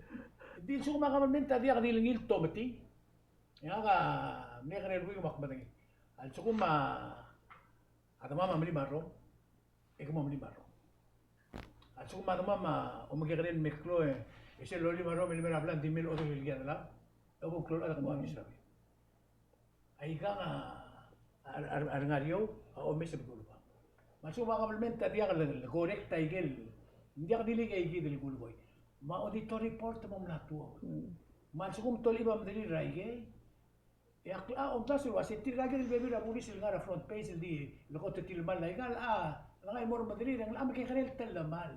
Di lsekum a government a diak di le ngii el tometii. E ngak a mle kekerei el buik me ak medengei. A lsekum a demam a melim a rrom, e ke mo melim a rrom. A lsekum a demam a omekekerei el meklou, e sel lolim a rrom el mei er a blai e ng di mei el odel el kiei a delab, e bo mklou el chad e ke mo obis er a blai. Aikang a, a, a, a rengar er eou a omes e bo kulebang. Me a lsekum a government a diak le, le correct a ikel, ng diak di le ikei kid el kuleboi. Me a auditor report a mo mla tuobed. Mm. Me a lsekum te olechib a mederir er a ikei, e a kle-, a, omdasu el uasei tirka kid el bebil er a bulis el ngar er a front page el di le kot e tilemall aika el, a, le ngai mo er a mederir e ng locha mekekerei el telemall.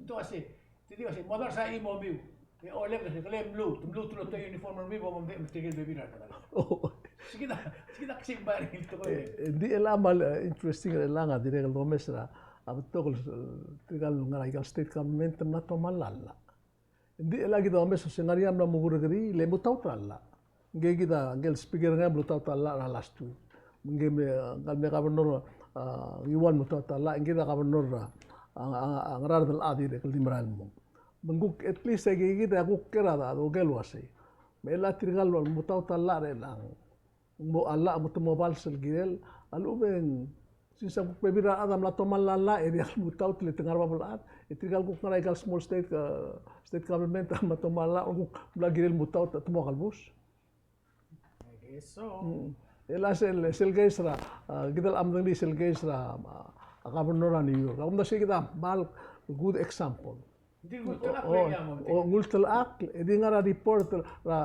Te uasei, te di uasei, modars a chimo er kemiu. E olek, e kele mluut, mluut el otobed a uniform er kemiu, bo momdechem el tirke el bebil er a delal. Oh. Se kid a, se kid a ksei el bai er ngii el tekoi. E, e, ng di chelechang a, e, interesting er chelechang a dirrek el domes er a, a betok el, e, tirka el ngar er aika el state government el mla tomall a llach. Ng di chelechang kid a omes el se ngar er ngii a mla mo kerrekeriil, le mutaut er a llach. Ngike kid a, ngike el speaker er ngii a mlutaut a llach er a last week. Me ngike me, ngka el mle governor, a, Ngiwal a mlutaut a llach, ngike kid a governor er a, a, a, a Ngaraard el chad er a dirrek el di merael el mong. Me ng kuk, at least aike kid a kuk ker a, a, oker el uasei. Me chelechang tirka el mlutaut a llach er chelechang. Ng mo a llach me te mo obals el kirel, a lechub e ng, since a kuk bebil er a rechad a mla tomall a llach, e diak el mutaut le te ngar er a bab el chad, e tirka el kuk ngar er aika el small state, a, state government a mla tomall a llach, kuk mla kirel mutaut, te mo kelebus. I guess so. Mm. E le sel, sel case er a, a, kid el medengelii sel case er a, a, a governor er a New York. A kumdasu e kid a kmal good example. Ng di ngultelechakl, o, e ng ultelechakl, e di ngar er a report er a,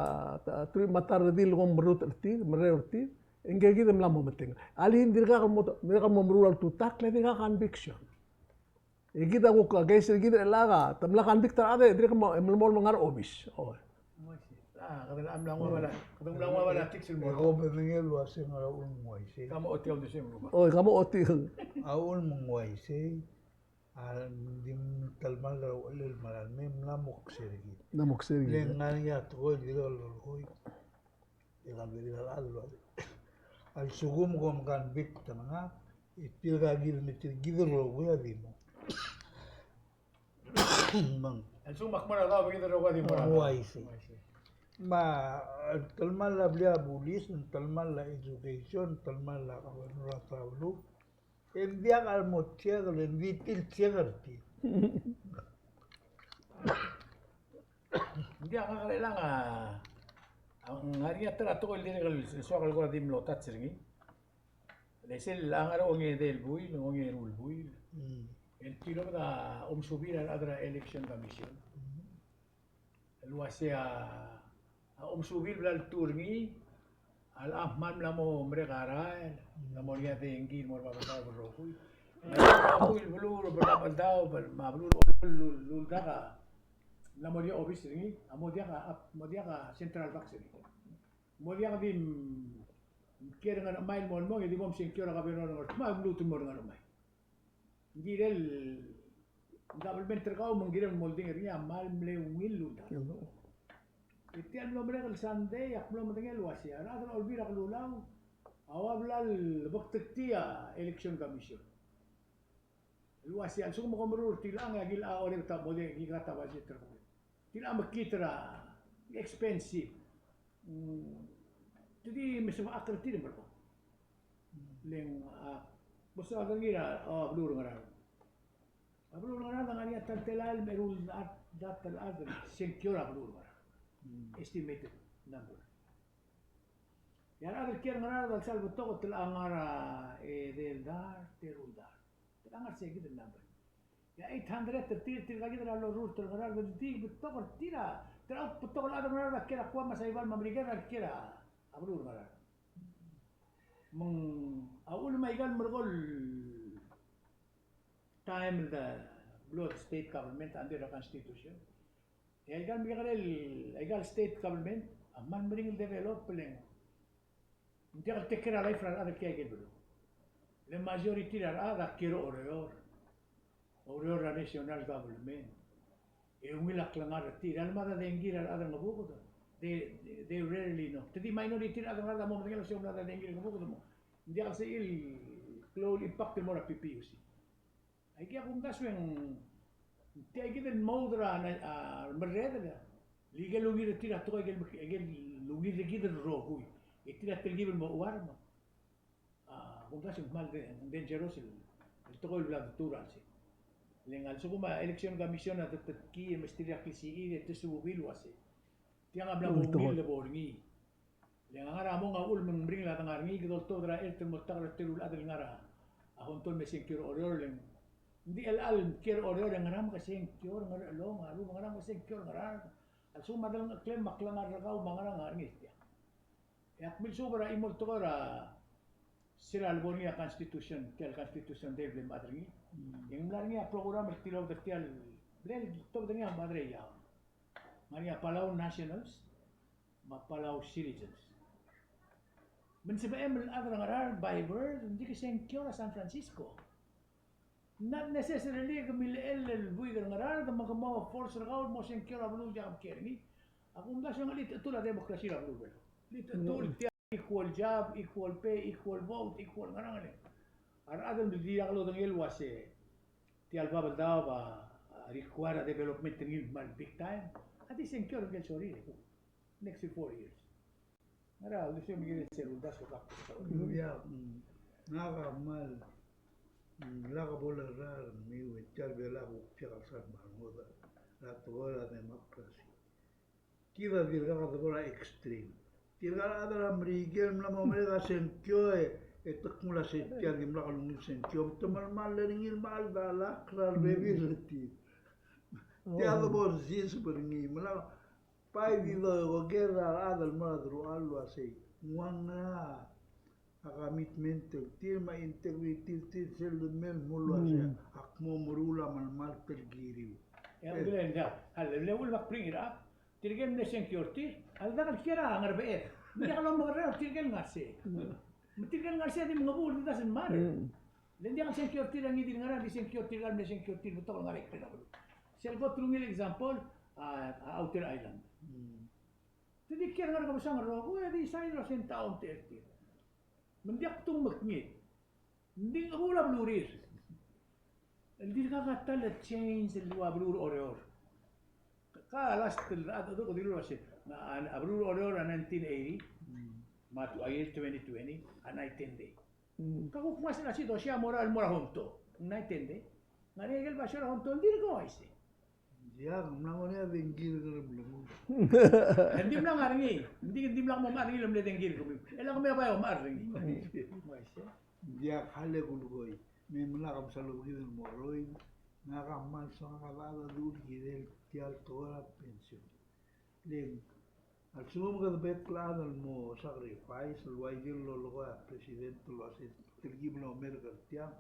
a, truich me a ta el redil el kom merutech er tir, merreu er tir, e ngike kid a mla mo metengel. Alii, ng dirkak el mo, ng dirkak el mo meruul a ultutakl, e dirkak conviction. E kid a kuk a case er kid er chelechang, te mla convict a rechad e dirk mo, e melemolem el ngar er a obis. O. Ng uaisei. A, kede mla nguu a bala, kede mla nguu a bala tiks el mo. E kom medengei el uasei ng ngar er a uchul me ng uaisei. Ka mo otii a uldesuem el rubak. O, ka mo otii. A uchul me ng uaisei. A, ng di telemall er a uchelel me a lemei, mla mo kser kid. Mla mo kser kid. Le ng ngar er ngii a tekoi el dirrek el lolekoi. E kal bebil a rechad el uasei, a lsekum kom convict er ngak, e tirka kid me tir kid el rokui a di mo. Me ng, a lsekum ak mo er a daob e kid el rokui a di mo er a daob. Uaisei. Uaisei. Me a telemall a blil a bulis, telemall a education, telemall a governor er a beluu. E ng diak a lmo check, e ng di tir check er tir. Ng diak a ngar er chelechang a, a ngar er ngii a ta er a tekoi el dirrek el soak el kora di mlo touch er ngii. Le sel a ngar er a ongedei el buil, ongedei el buil. Mm. El tilobed a omesubir a rechad er a Election Commission. Mm. El uasei a, a omesubir el bla letuu er ngii, a locha kmal mla mo merek a rael, mla mo er ngii a dengki el mo er a Babeldaob el rokui. A rokui el beluu er a Babeldaob, me a beluu el, el, el, el dak a, mla mo er ngii a obis er ngii, a mo diak a, a mo diak a central box er ngii. Mo diak di mkiei er a Ngerchemai el mo el mong, e di bo msengkio er a governor er a Ngerchemai, me lmuut el mo er a Ngerchemai. Ng kirel, ng kabelment er kau me ng kirel el mo oldingel er ngii a kmal mle ungil el uldasu. E tia el mlo merek el Sunday, ak mlo medengei el uasei a rechad er a Olbiil er a Kelulau a ua bla lebeketeketii a Election Commission. El uasei a lsekum kom meruul er tilechang e aki locha orrenges a mo diak, aki cut a budget er kemiu. Tilechang a mekngit er a expensive. Mm, te di mesebechakl er tir el mo er kau. Le ng, a, bo soak er ngii er a, o, a beluu er a Ngaraard. A beluu er a Ngaraard a ngar er ngii a ta el telael me a eru el chad, ta el chad el sengkio er a beluu er a Ngaraard. Mm. Estimated number. E a rechad el kiei er a Ngaraard a lsal betok e te locha ngar er a edei el dart, teru el dart. Te locha ngar er sei kid el number. E a eight hundred er tir, tirka kid el lorurt er a Ngaraard, me ng di betok er tir a, te locha betok el chad er a Ngaraard a kiei er a Guam me a Saipan me a Merikel a kiei er a beluu er a Ngaraard. Me ng, a uchul me aika el merekong el taem el de mlo state government under a constitution. E aika el mekekerei el, aika el state government a kmal meringel el develop, le ng diak el take care a life er a rechad el kiei er aike el beluu. Le majority er a rechad a kiei er a Oreor. Oureor er a national government. E ungil a klengar er tir, a lemad a dengki er a rechad er a Ngebuked. They, they, they rarely know. Te di minority er a rechad er a Ngerard a mo medengei el uasei ng mla dengki er a Ngebuked mo. Ng diak el sebechir el klou el impact el mo er a P P U C. Aikei a kumdasu e ng tia kid el moud er a, a, merreder. Le ikel ungil er tir a tekoi, ikel, ikel ungil er kid el rokui. E tir a telkib el mo chuarm. A, kumdasu e ng kmal de-, dangerous el, el tekoi el bla detuu er a chelsel. Le ng a lsekum a election commission a te, te, ki, e mesterir a klisichir e te suubii el uasei tiang a bla mo ungil el bo er ngii. Le ng ngar er a mong a uchul me ng meringel a dengar er ngii, kede oltobed er a chert el mo oltak er a teru el chad el ngar er a, a, hongtol me sengkio er a Oreor, le ng di chelecha el kiei er a Oreor e ngera me ke sengkio er a Ngerchelong, a lechub e ngera me ke sengkio er a Ngaraard. A lsekum a delengcheklem me a klengar er kau me a ngerang, a ngar er ngii tiang. E ak milsuub er a chimo el tekoi er a sel lebo er ngii a constitution, tia el constitution day el bla mechad er ngii. Mm. E ng mla er ngii a program el tilobed er tia el, bla el tobed er ngii a mechad er a iaon. Ngar er ngii a Palau nationals me a Palau citizens. Me ng sebechem el chad er a Ngaraard by birth, ng di ke sengkio er a San Francisco. Not necessarily ke millechell el buik er a Ngaraard me ke mo force er kau el mo sengkio er a beluu el diak mkiei er ngii. A kumdasu e ng chelitechetul a democracy er a beluu er a Belau. Chelitechetul tia el equal job, equal pay, equal vote, equal ngerang, le a rechad el di diak lodengei el uasei tia el Babeldaob a, a, require a development er ngii el kmal big time, a di sengkio er ngii el sorir e kuk next four years. Ngera uldesuem el kirel sel uldasu el kuk. Ia, mm, ngak a kmal, mm, lak bo lecherrar, me tia el Belau a kuk diak el sal kmal ngodech er a tekoi er a democracy. Kid a dirkak debo er a extreme. Tirka el chad er a Merikel el mla mo merek a sengkio e, e te knguu el uasei tia el dimlak lungil sengkio, me te melemall er ngii el mecheld a lak er a rebebil er tir. Tia debo resist er ngii, me lak Bai di doker er a rechad el mo er a deruchall el uasei ng ua ngera a commitment er tir me a integrity er tir sel lemei el mo uasei ak mo meruul a melemalt el kiriu. E a uchul e ng diak, a le, le uchul me ak bring it up, tirke el mle sengkio er tir a ldak el kiei er a Ngerbeched. Ng diak lomekerreu er tirke el ngar sei. Me tirke el ngar sei a di mengebuul, it doesn't matter. Le ng diak el sengkio er tir a ngii di el ngar, a di sengkio er tirka el mle sengkio er tir, betok el ngar er a ikrel a beluu. Sel kot el ungil example a, a Outer Island. Te di kiei er a Ngerkebesang el rokui e di sain el uasei ng ta a omtechei er tir. Me ng diak kdu mekngit. Ng di ngebuul a belurir. El dirkak a ta el change el ua beluu er Oreor. Ka last el rechad a dilu el uasei, a, a beluu er Oreor er a nineteen eighty, me a twenty twenty, a night and day. Ka kuk ngmasech el uasei, dosia mo er a, mo er a Honto, night and day. Ng ngar er ngii a ikel basio er a Honto, ng dirk uaisei. Ng diak, ng mla mo er ngii a dengki er a mle mong. Ng di mla ngar er ngii, ng di, ng di mla mo ngar er ngii el mle dengki er kemiu. E le kemiu a bai omechar er ngii. Ng diak, a le kulekoi. Me ng mla kemesal obengkid el mo roid, ngak a kmal soak a rechad a dul kirel tia el tekoi er a pension. Le ng a lsekum kede bek el chad el mo sacrifice el ua ikel lolekoi a president el uasei telkib el omerk er tiang,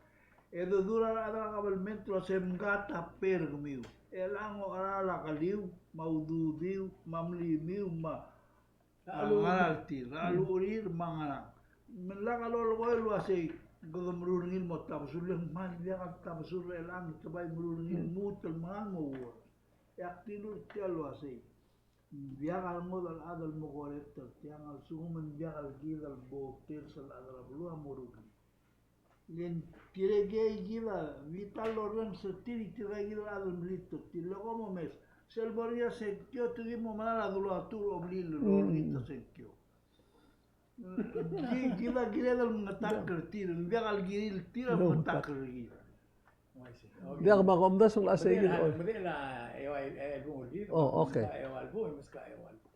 e dodu er a rechad er a kabelment el uasei mkat a pay er kemiu. E chelechang a ocheral a keliu, me a ududiu, me a mlimiu, me a a ngar er tir, a luchir, me a ngerang. Me ng lak a lolekoi el uasei, kede meruul er ngii el mo tabesul, le ng kmal diak el tabesul er chelechang, te bai meruul er ngii el lmuut el mengal mo worse. E ak dilu er tia el uasei, ng diak a ngodech el chad el mo correct er tiang, a lsekum ng diak el kid el voters el chad er a beluu a mo rukii. Le ng tirke kid a di ta el orrenges er tir, tirka kid el chad el melilt er tir. Le kom omes, sel bo er ngii a sengkio te di mo mera el dulu a tu er a blil el orrenges er a sengkio. Ki-, kid a kired el mengetakl er tir, ng diak el kirir tir a mengetakl er kid. Diak, me ak omdasu el uasei kid. Oh, okay.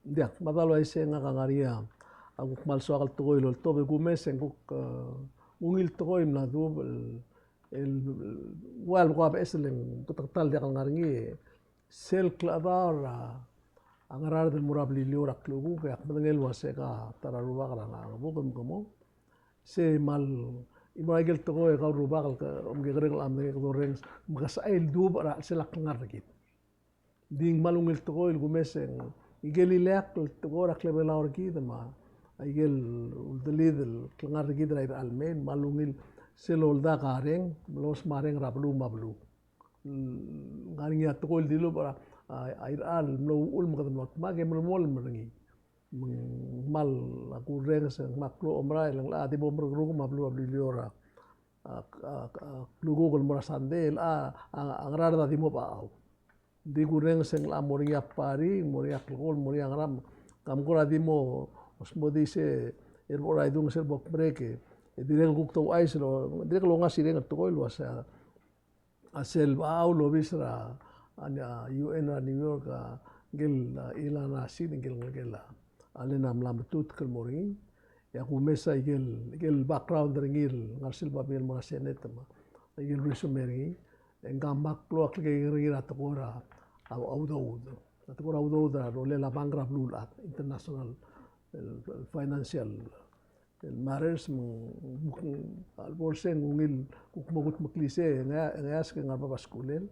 Diak, me a dal uaisei ngak a ngar er ngii a kuk kmal soak el tekoi el oltobed e kumes e ng kuk, eh, ungil tekoi el mla duubech el, el, ua el ko a beches el ng keteketang el diak el ngar er ngii, sel klechedaol er a, a Ngaraard el mo er a Beliliou er a klukuk, e ak medengei el uasei ka ta er a rubak er a Ngebuked me ke mo. Sei kmal, e mo er a ikel tekoi e kau rubak el ke, omekekerei el medengei kede orrenges, me ke sebechel el duubech er a chelsel a klengar er kid. Ng di ng kmal ungil tekoi el kumes e ng ikel ileakl el tekoi er a klebelau er kid me a ikel uldelid el klengar er kid er a irechar el mei, ng kmal ungil sel oldak a reng, mlo smareng er a beluu me a beluu. Ng ngar er ngii a tekoi el dilubech er a, a, a irechar el mlo uchul me kede mlo dmak e melemolem er ngii. Me ng kmal a kurrenges e ng kmal klou a omerael e ng locha di bo merekeruk me a beluu er a Beliliou er a, a, a, a klukuk el mo er a Sandei, el a, a, a Ngaraard a di mo bechachau. Ng di kurrenges e ng locha mo er ngii a party, mo er ngii a klekool, mo er ngii a ngerang, kam kora di mo smodii se er bo er a idung sel bo kmerek e dirrek el kuk touchais el, dirrek el ongasireng el tekoi el uasei a sel bechachau el obis er a, a, a U N er a New York, a, ngike el, a, Ilana Seid, ngike el, ngike el, a, Allen a mla metutk el mo er ngii. E a kumes a ikel, ikel background er ngii el ngar sel babier el mo er a Senate me a ikel resume er ngii. E ng kmal klou a klekekerei er ngii er a tekoi er a, a, a udoud. A tekoi er a udoud er a rolel a bank er a beluulechad, international, el, el financial el matters me ng, me ng, a lebo er sei ng ungil kuk mo kudmeklii sei, e ng, e ng ask e ng ngar er a bab a skulel.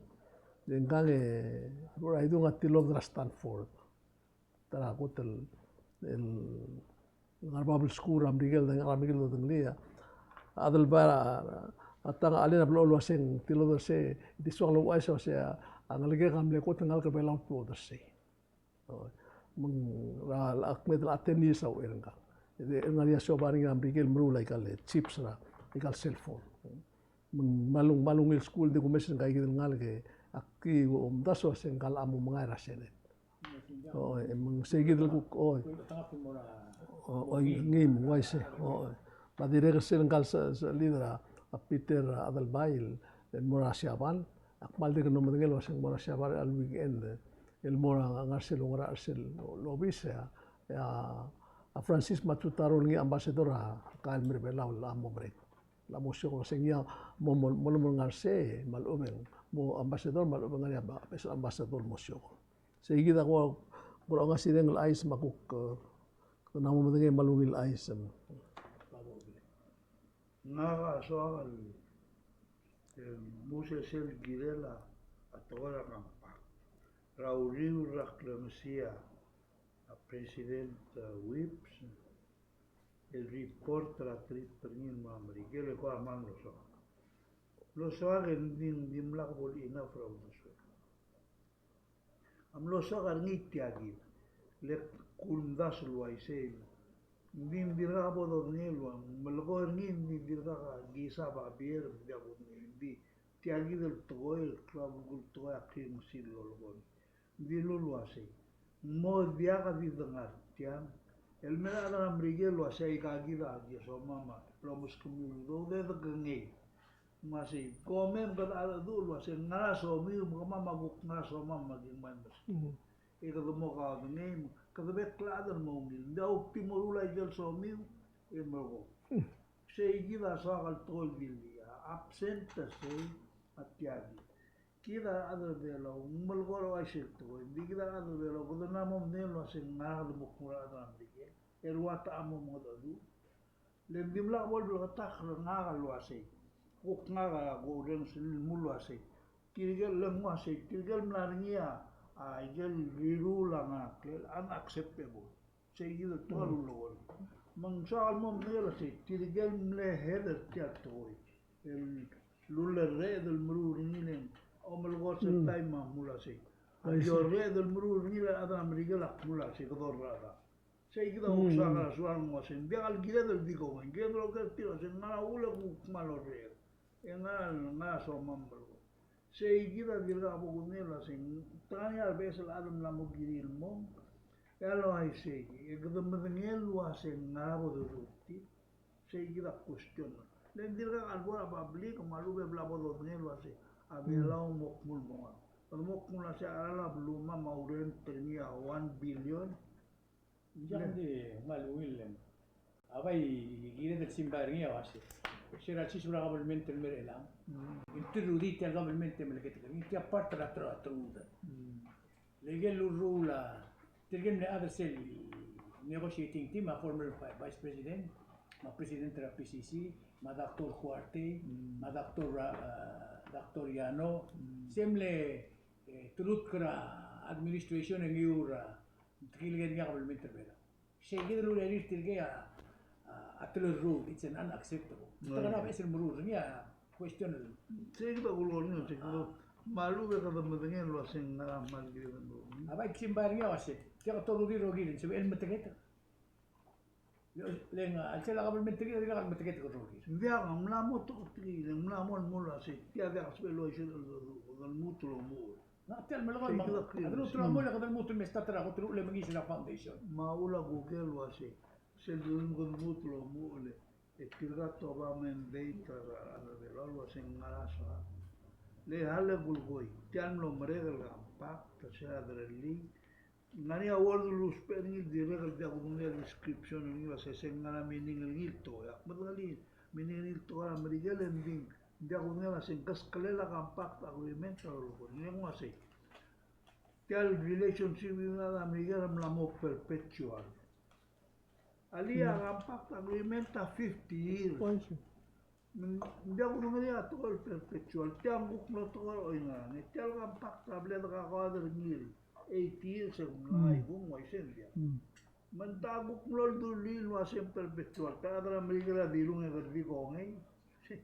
E ngkang e, a lebo er a idung a tilobed er a Stanford. Ta er a kot el, el ngar er a bab el skuul er a Merikel, er a Merikel el dodengelii a Adelbai, a tang a Allen a blechoel el uasei ng tilobed er sei, e di soak el ouchais el uasei a ngelekek a mle kot el ngalek er a Belau el tuobed er sei. Me ng, er a, a kmeed el a ten years a uchei er ngkang. E ng ngar er ngii a siobai er ngii er a Merikel el meruul aika el chips er aika el cell phone. Me ng kmal ung, kmal ungil skuul, di kumes e ng kaikid el ngalek e ak di omdasu el uasei ngkal a mo mengai er a Senate. Oi, me ng seikid el kuk, oi. Oi, ngii me ng uaisei, oi. Me a dirrek er sel ngkal se, se leader a, a Peter Adelbai el, el mo er a Siabal, ak kmal dirk el mlo medengei el uasei ng mo er a Siabal er a weekend, el mo er a ngar sel ongerachel er sel obis, e a, e a Francis Matsutaro el ngii a ambassador er a kau el mei er a Belau el mo merek. El mo osiik el uasei ngii a mo, mo, mo, mo ngar sei, me a lechub e ng mo ambassador, me a lechub e ng ngar er ngii a ambassador el mo osiik. Seikid a kuk, kuk ongasireng el chais me a kuk, e, kede mo medengei me a ungil chais. Ngak a soak el, e, musesei el kirel a, a tekoi er a compact. Er a uriul er a klengesii a President, e, Whipps, el report er a trip er ngii el mo er a Merikel, e ko a kmal mlo soak. Mlo soak e ng di, ng dimlak bo el enough er a uldesuel. A mlo soak a er ngii tia kid. Le kumdasu el uaisei. Ng di, ng dirkak bo dodengei el ua, melekoi er ngii, ng di, ng dirkak a kisa babier, ng di a bo dodengei, ng di Tia kid el tekoi, el klou a belkul tekoi a kirengesir el lolekoi. Ng dilu el uasei, ng mo diak a di dengar tiang. El mei a rechad er a Merikel el uasei aika kid a di somam a bla meskemiu el udoud e dekengei. Me sei, kom me kede cheldecheduch el uasei ng ngar er a somiu me kemam a kuk ngar er a somam me ki ngmai meskemiu. E kede mo kaodengei me kede bek el chad el mo ungil. Ng diak kuk di meruul a ikel somiu e melekoi. Sei kid a soak el tekoi el dilu a absent a sei a tia kid. Kid a rechad er a Belau, ng melekoi er a uaisei el tekoi. Ng di kid a rechad er a Belau, kede mla mo medengei el uasei ng ngar er a kede mo kmu er a rechad er a Merikel. E rua techa mo mengedecheduch. Le ng dimlak bo lebleketakl er ngak el uasei. Kuk ngak a kurrenges el mle uasei. Tirke el, le ng uasei, tirke el mla er ngii a, a ikel riruul a ngar er a ngklel, unacceptable. Sei kid el tekoi el ulekoi. Me ng soak el mo medengei el uasei, tirke el mle head er tia el tekoi el ulerreched el meruul er ngii le ng omelekoi er sel taem a kmu el uasei. A di orreched el meruul er ngii le a rechad er a Merikel a kmu el uasei, kede orreched. Sei kid a kuk soak er a soal el uasei, ng diak el kired el di kongei, kired el oker tir el uasei, ng ngar er a uchul e kuk kmal orreched. E ngar er a, ngar er a somam el melekoi. Sei kid a dirkak bo kudengei el uasei, te ngar er ngii a rebeches el chad el mla mo kirir el mong. E a le uaisei, e kede medengei el uasei ng ngar er a bo doruul tir. Sei kid a question. Le ng dirkak a lebo er a public, me a lechub e bla bo dodengei el uasei a Belau a mo kmu el mong. Kede mo kmu el uasei a cheral a belumam a urent er ngii a one billion. Ng diak di kmal ungil el. A bai kired el simbai er ngii a uasei, se er a lsiseb er a kabelment el mei er chelechang, ng terrudii tia el kabelment el meleketek er ngii, tia part er a tru-, truth. Le ikel lurruul a, tirke el mle chad er sel negotiating team, a former vi-, vice president, me a president er a P C C, me a Doctor Kuartei, me a Doctor Ra-, eh, Doctor Yano, se mle, eh, telutk er a administration e ngiu er a tekingel er ngii a kabelment er a Belau. Sei kid el urerir tirke a, a, a telerruul, it's an unacceptable. Te ngar er a beches el meruul er ngii a question el. Sei kid a kulekoi er ngii, sei kid a. Me a lechub e kede medengei el uasei ng ngar er a kmal kired el meruul. A bai ksimbai er ngii a uasei, tia kede orruul er ngii el sebechel el meteketek. Le ng, a chelsel a kabelment er kid a dirkak el meteketek el rokir. Ng diak, ng mla mo tekoi, le ng mla mo el mlo uasei, tia diak el sebechel el uaisei el, el, el lmuut el omuchel. Ng tia el melekoi me a kede lmuut el omuchel, e kede lmuut el mesterir a kot el uchul e mengiis er a foundation. Me a uchul a kuk el uasei, sel lmuut el lmuut el omuchel, e tirka a tobed a mandate er a, er a Belau el uasei ng ngar er a soal. Le a le kulekoi, tia el mlo merek el compact, ta se er a derellii, ng ngar er ngii a word el lousbech er ngii el dirrek el diak kudengei a description er ngii el uasei se ng ngar er a meaning er ngii el tekoi. Ak medengelii meaning er ngii el tekoi er a Merikel e ng di, ng diak kudengei el uasei ng keskelel a compact agreement a lolekoi. Ng uasei, tia el relationship er a Merikel a mla mo perpetual. Alii, a compact agreement a fifty years. Me ng diak kudengelii a tekoi el perpetual, tia ng kuk mlo tekoi er a oingarang. E tia el compact a bla dekakoad er ngii el eighty years e ng mla ikung, uaisei ng diak. Me ng ta kuk mlo dulii el uasei ng perpetual, ta a rechad er a Merikel a dilung e kede di kongei. Sei,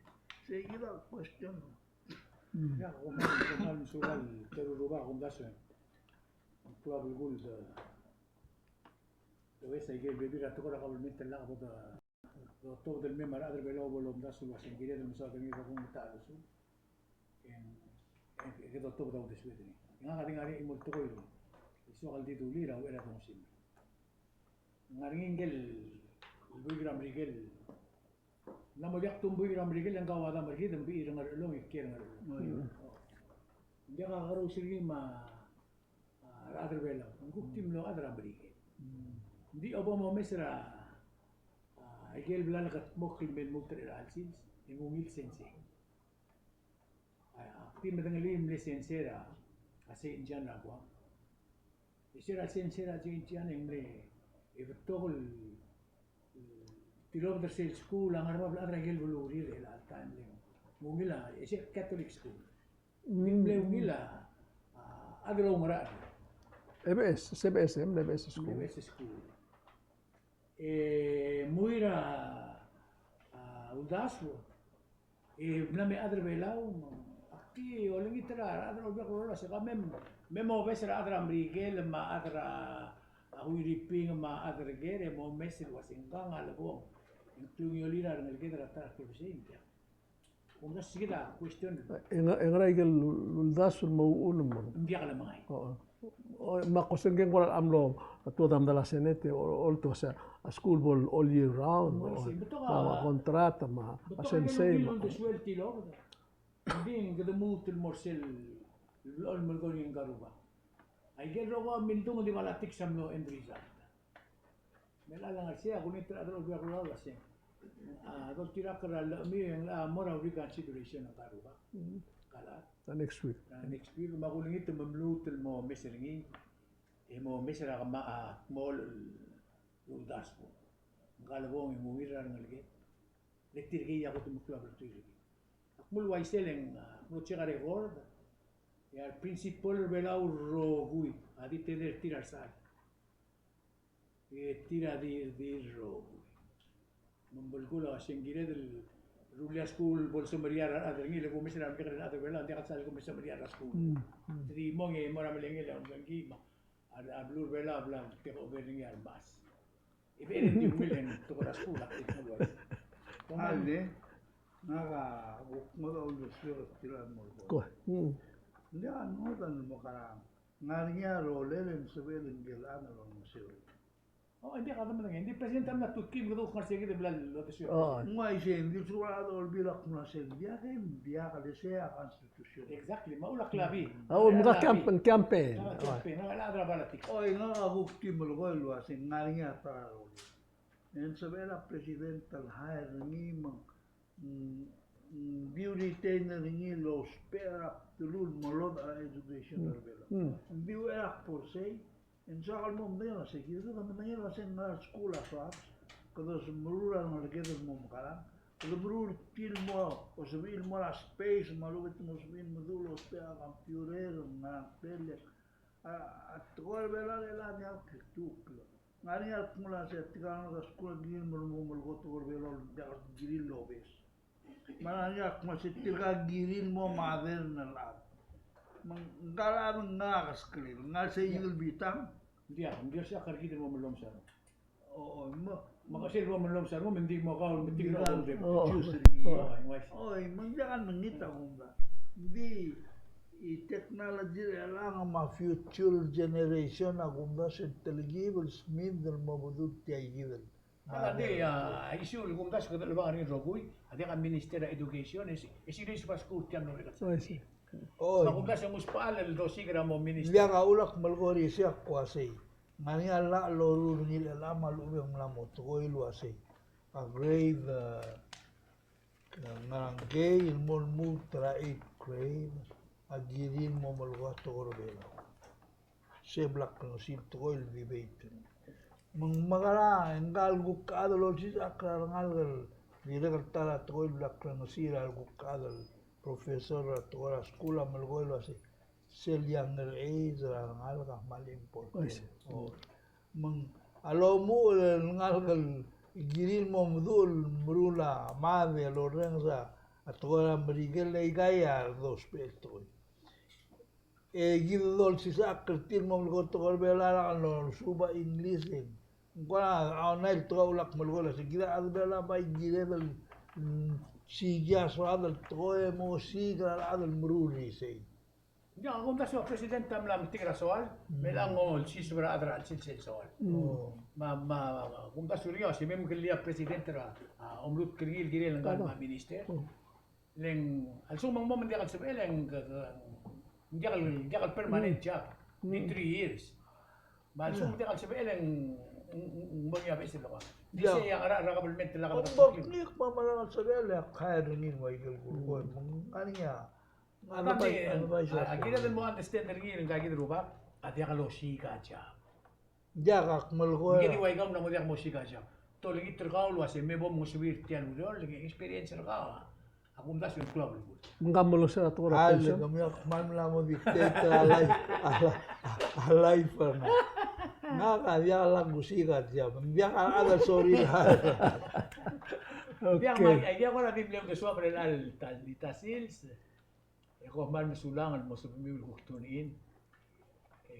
sei kid a question. Ia, kom, kom kmal mesulang, te rubak, kom dasu. Ng klou a belkul, e, e uaisei, aike el bebil er a tekoi er a kabelment el lak bo de Dotobed el mei me a rechad er a Belau a bo lomdasu el uasei ng kired el mesaod er ngii el rokui el ta el usu. E ng, e ng, e kede otobed a uldesued er ngii. E ngak a di ngar er ngii a chimo el tekoi el soak el di dulii er a uchei er a dongusim. Ng ngar er ngii ngike el buik er a Merikel. Ng mla mo diak tumbuik er a Merikel e ng kauchad a Merikel e ng bechir er a Ngerchelong e kiei er a Ngerchelong. Ng diak a kerous er ngii me a a rechad er a Belau, ng kuk di mlo chad er a Merikel. Ng di obo momes er a, a, aike el bla lekedmokl el me lmuut er chelecha el sils, e ng ungil sensei. A, ak di medengelii el mle sensei er a, a Saint John er a Guam. E se er a sensei er a Saint John e ng mle, e betok el, el tilobed er sel skuul a ngar er a bab el chad er aike el belurir er chelecha el taem el ng ungil a, e se Catholic school. Ng mle ungil a, a, chad el oungerachel. E B S, se B S, e mle B S school. Mle B S school. E mui er a, a, uldasu, e mla me chad er a Belau, ak di olengit er a rechad er a Olbiil er a Kelulau el uase ka mem, mem obes er a chad er a Merikel me a chad er a, a, Huiriping me a chad er ker, e momes el uase ngkang a lebong. E ng klungiolir a rengeleked er a ta er a klebesei, ng diak. Kumdasu kid a question. E nga-, e ngera ikel uldasu el mo uchul me ng diak lemengai. O, me a kuk se ng kora mlo tuobed a medal a Senate, e, o, olto se a school bo all year round, o, me a contract, me a sensei, me a. Ng di kede lmuut el mo er sel, el melekoi ngii a rubak. Aikel rokui a mildung e di politics a mlo end result. Me a lengar sei a kulengit er a rechad er a Olbiil er a Kelulau el uasei, a doltirakl er a llach e ng locha mo er a reconsideration er a rubak. Mm. Kala. A next week. A next week, me a kulengit me lmuut el mo mes er ngii, e mo mes er a kemam, a, mo el uldasu. Ng kala bo ng ungil er a rengeleked. Le tirkei a kot el meklou a beltuu er kid. Ak mle uaisei e ng, a, mlo check a record, e a re principal er a Belau el rokui a di tedei er tir a resechal. E tir a di, di rokui. Me ng belkul a uasei ng kired el rullii a skuul bo lsemeriar a rechad er ngii, le kumes er a remekekerei el chad er a Belau, ng diak el sal kumes er a semeriar er a skuul. Mm, mm. Te di mong e mo er a melengel a omsangkii me a, a beluu er a Belau a bla take over er ngii a remas. Ibe e di ungil e ng tekoi er a skuul a tekoi er a skuul. Ale, ngak a kuk ngodech a uldesuek er tir a mo er kora. Ko. Mm. Ng diak a ngodech el mo karang. Ngar er ngii a rolel e ng sebeched el ngike el chad el olengeseu. O, ng diak a medengei. Ng di president a mla tutkii me kede kuk ngar sei kid el bla loldesuek. O. Ng uaisei, ng di lsekum a rechad er a Olbiil a kmo sei ng diak, e ng diak, le sei a constitution. Exactly. Me a ulak labi. A, o, me ng campaign, campaign. Ng campaign. Ng chad er a politics. Oi, ngak a kuk di melekoi el uasei ng ngar er ngii a ta er a rolel. E ng sebechel a president el hire er ngii me ng, mm, mm, di retain er ngii el ousbech er a bdelul molodech er a education er a Belau. Mm. Ng di uchei er a kbo er sei, e ng soak el mo medengei el uasei, kid a medengei el uasei ng ngar er a skuul a soad, kede meruul a rengeleked el mo mekerang, kede meruul tir el mo, o sebechir el mo er a space, me a lechub e te mo sebechir el meduch el ousbech a computer, ngerang, tele. A, a tekoi er a Belau er chelechang a diak el kltukl. Ng ngar er ngii a kmo el uasei tirka el ngalek er a skuul a kirir el mo melekoi a tekoi er a Belau el diak el kirir el obes. Me ng ngar er ngii a kmo el uasei tirka a kirir el mo modern el chad. Me ng, ngka el chad a ngar er a keskelel, ng ngar er sei el bitang. Ng diak, ng diak, se a kar kid el mo mellomes a rengum. O, o, me. Me a kesel el mo mellomes a rengum, me ng di mo kau el metik el mo mellomes. O, o. Oi, me ng diak a mengit a kumdasu. Ng di, e technology er chelechang me a future generation a kumdasu e ng telkib el smind el mo bedul tia kid el. A, ng di, a, issue el kumdasu kede chelebangel er ngii el rokui, a diak a Minister er a Education, e si, e si, e si a skuul tia el mlo er a. Oi, si. Oi. Me a kumdasu e ng usbechall el dosiik er a mo minister. Ng diak a ulak melekoi er isei a kmo uasei. Ng ngar er ngii a llach el loruul er ngii el chelechang me a lechub e ng mla mo tekoi el uasei. A grade, e, ngerang, K el mo lmuut er a eighth grade a kirir el mo melekoi a tekoi er a Belau. Se bla klengesii el tekoi el debate. Me ng mekerang, e ngka el kuk chad el olsisechakl er a rengalek el dirrek el ta er a tekoi el bla klengesii er a kuk chad el professor er a tekoi er a skuul a melekoi el uasei sel younger age er a rengalek a kmal important. Oi, si. O. Me ng a lomuchel el ngalek el kirir el mo meduch el meruul a mad e lorrenges a tekoi er a Merikel, e aika a dousbech el tekoi. E kid a dolsisechakl er tir el mo melekoi a tekoi er a Belau, a lak lolsuub a English e ng kora a online el tekoi a ulak melekoi el uasei kid a chad er a Belau a bai kired el, mm, siik a soad el tekoi e mo siik er a rechad el meruul er isei. Ng diak, a kumdasu a president a mla metik er a soal, me chelechang a olsiseb er a chad er a chelsel sel soal. Mm. Me a, me a, me a kumdasu er ngii a uasei me mkellii a president er a, a, omluut er ngii el kirel ngka el mo minister. Mm. Le ng, a lsekum ng mo me ng diak el sebechel e ng, ng diak el, diak el permanent job. Ng di three years. Me a lsekum ng diak el sebechel e ng, ng, ng, ng mo er ngii a beches el loba. Di sei a ngar er a government el lak. Ng mo klik me a diak el sebechel e ak hire er ngii el ua ikel kulekoi. Me ng ngar er ngii a. A, a kired el mo understand er ngii er ngka kid el rubak, a diak losiik a job. Diak a kmal ko. Ngike di ua ikau a mla mo diak mosiik a job. Te olengit er kau el uasei me bo mngeseuir tia el ureor, le ng experience er kau a kumdasu el klou a belkul. Me ng kmal mo losar a tekoi er a pension. A le kemiu a kmal mla mo dictate a life, a li-, a life er ngak. Ngak a diak lak mosiik a job. Ng diak a rechad el sorir. Diak, me aika kora di mle uldesuam er chelecha el ta, di ta sils. E kom kmal mesulang el mo sebechemiu el kuk tune in. E,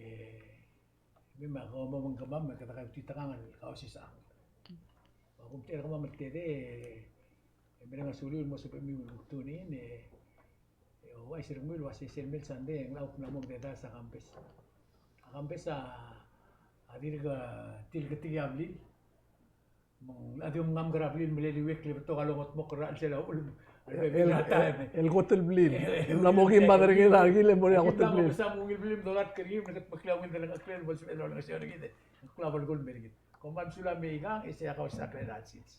me me kom mo mengkemam me kede kau titekangel el kausisechakl. Me a kumtechei er kemam el tedei, e, E mereng a suliu el mo sebechemiu el tune in, e, e ouchais er kemiu el uasei sel mei el Sunday e ng locha kuk mla mo mededaes a Kambes. A Kambes a, a dirk, a, tilketekii a blil. Me ng, a di omngamk er a blil el meleliuekl e betok a longetmokl er a chelsel a uchul. El, el, el kot el blil. Ng mla mo kim a derengel a rekil e mo er a kot el blil. Ng mla mo mesa mo ungil blil me dolatk er ngii me ng ketmeklii a ungil delengcheklel el bo lsebeched el olengeseu er kid. Ng klou a belkul el mer kid. Kom kmal mesulang me aikang, e sei a Kausisechakl er a sils.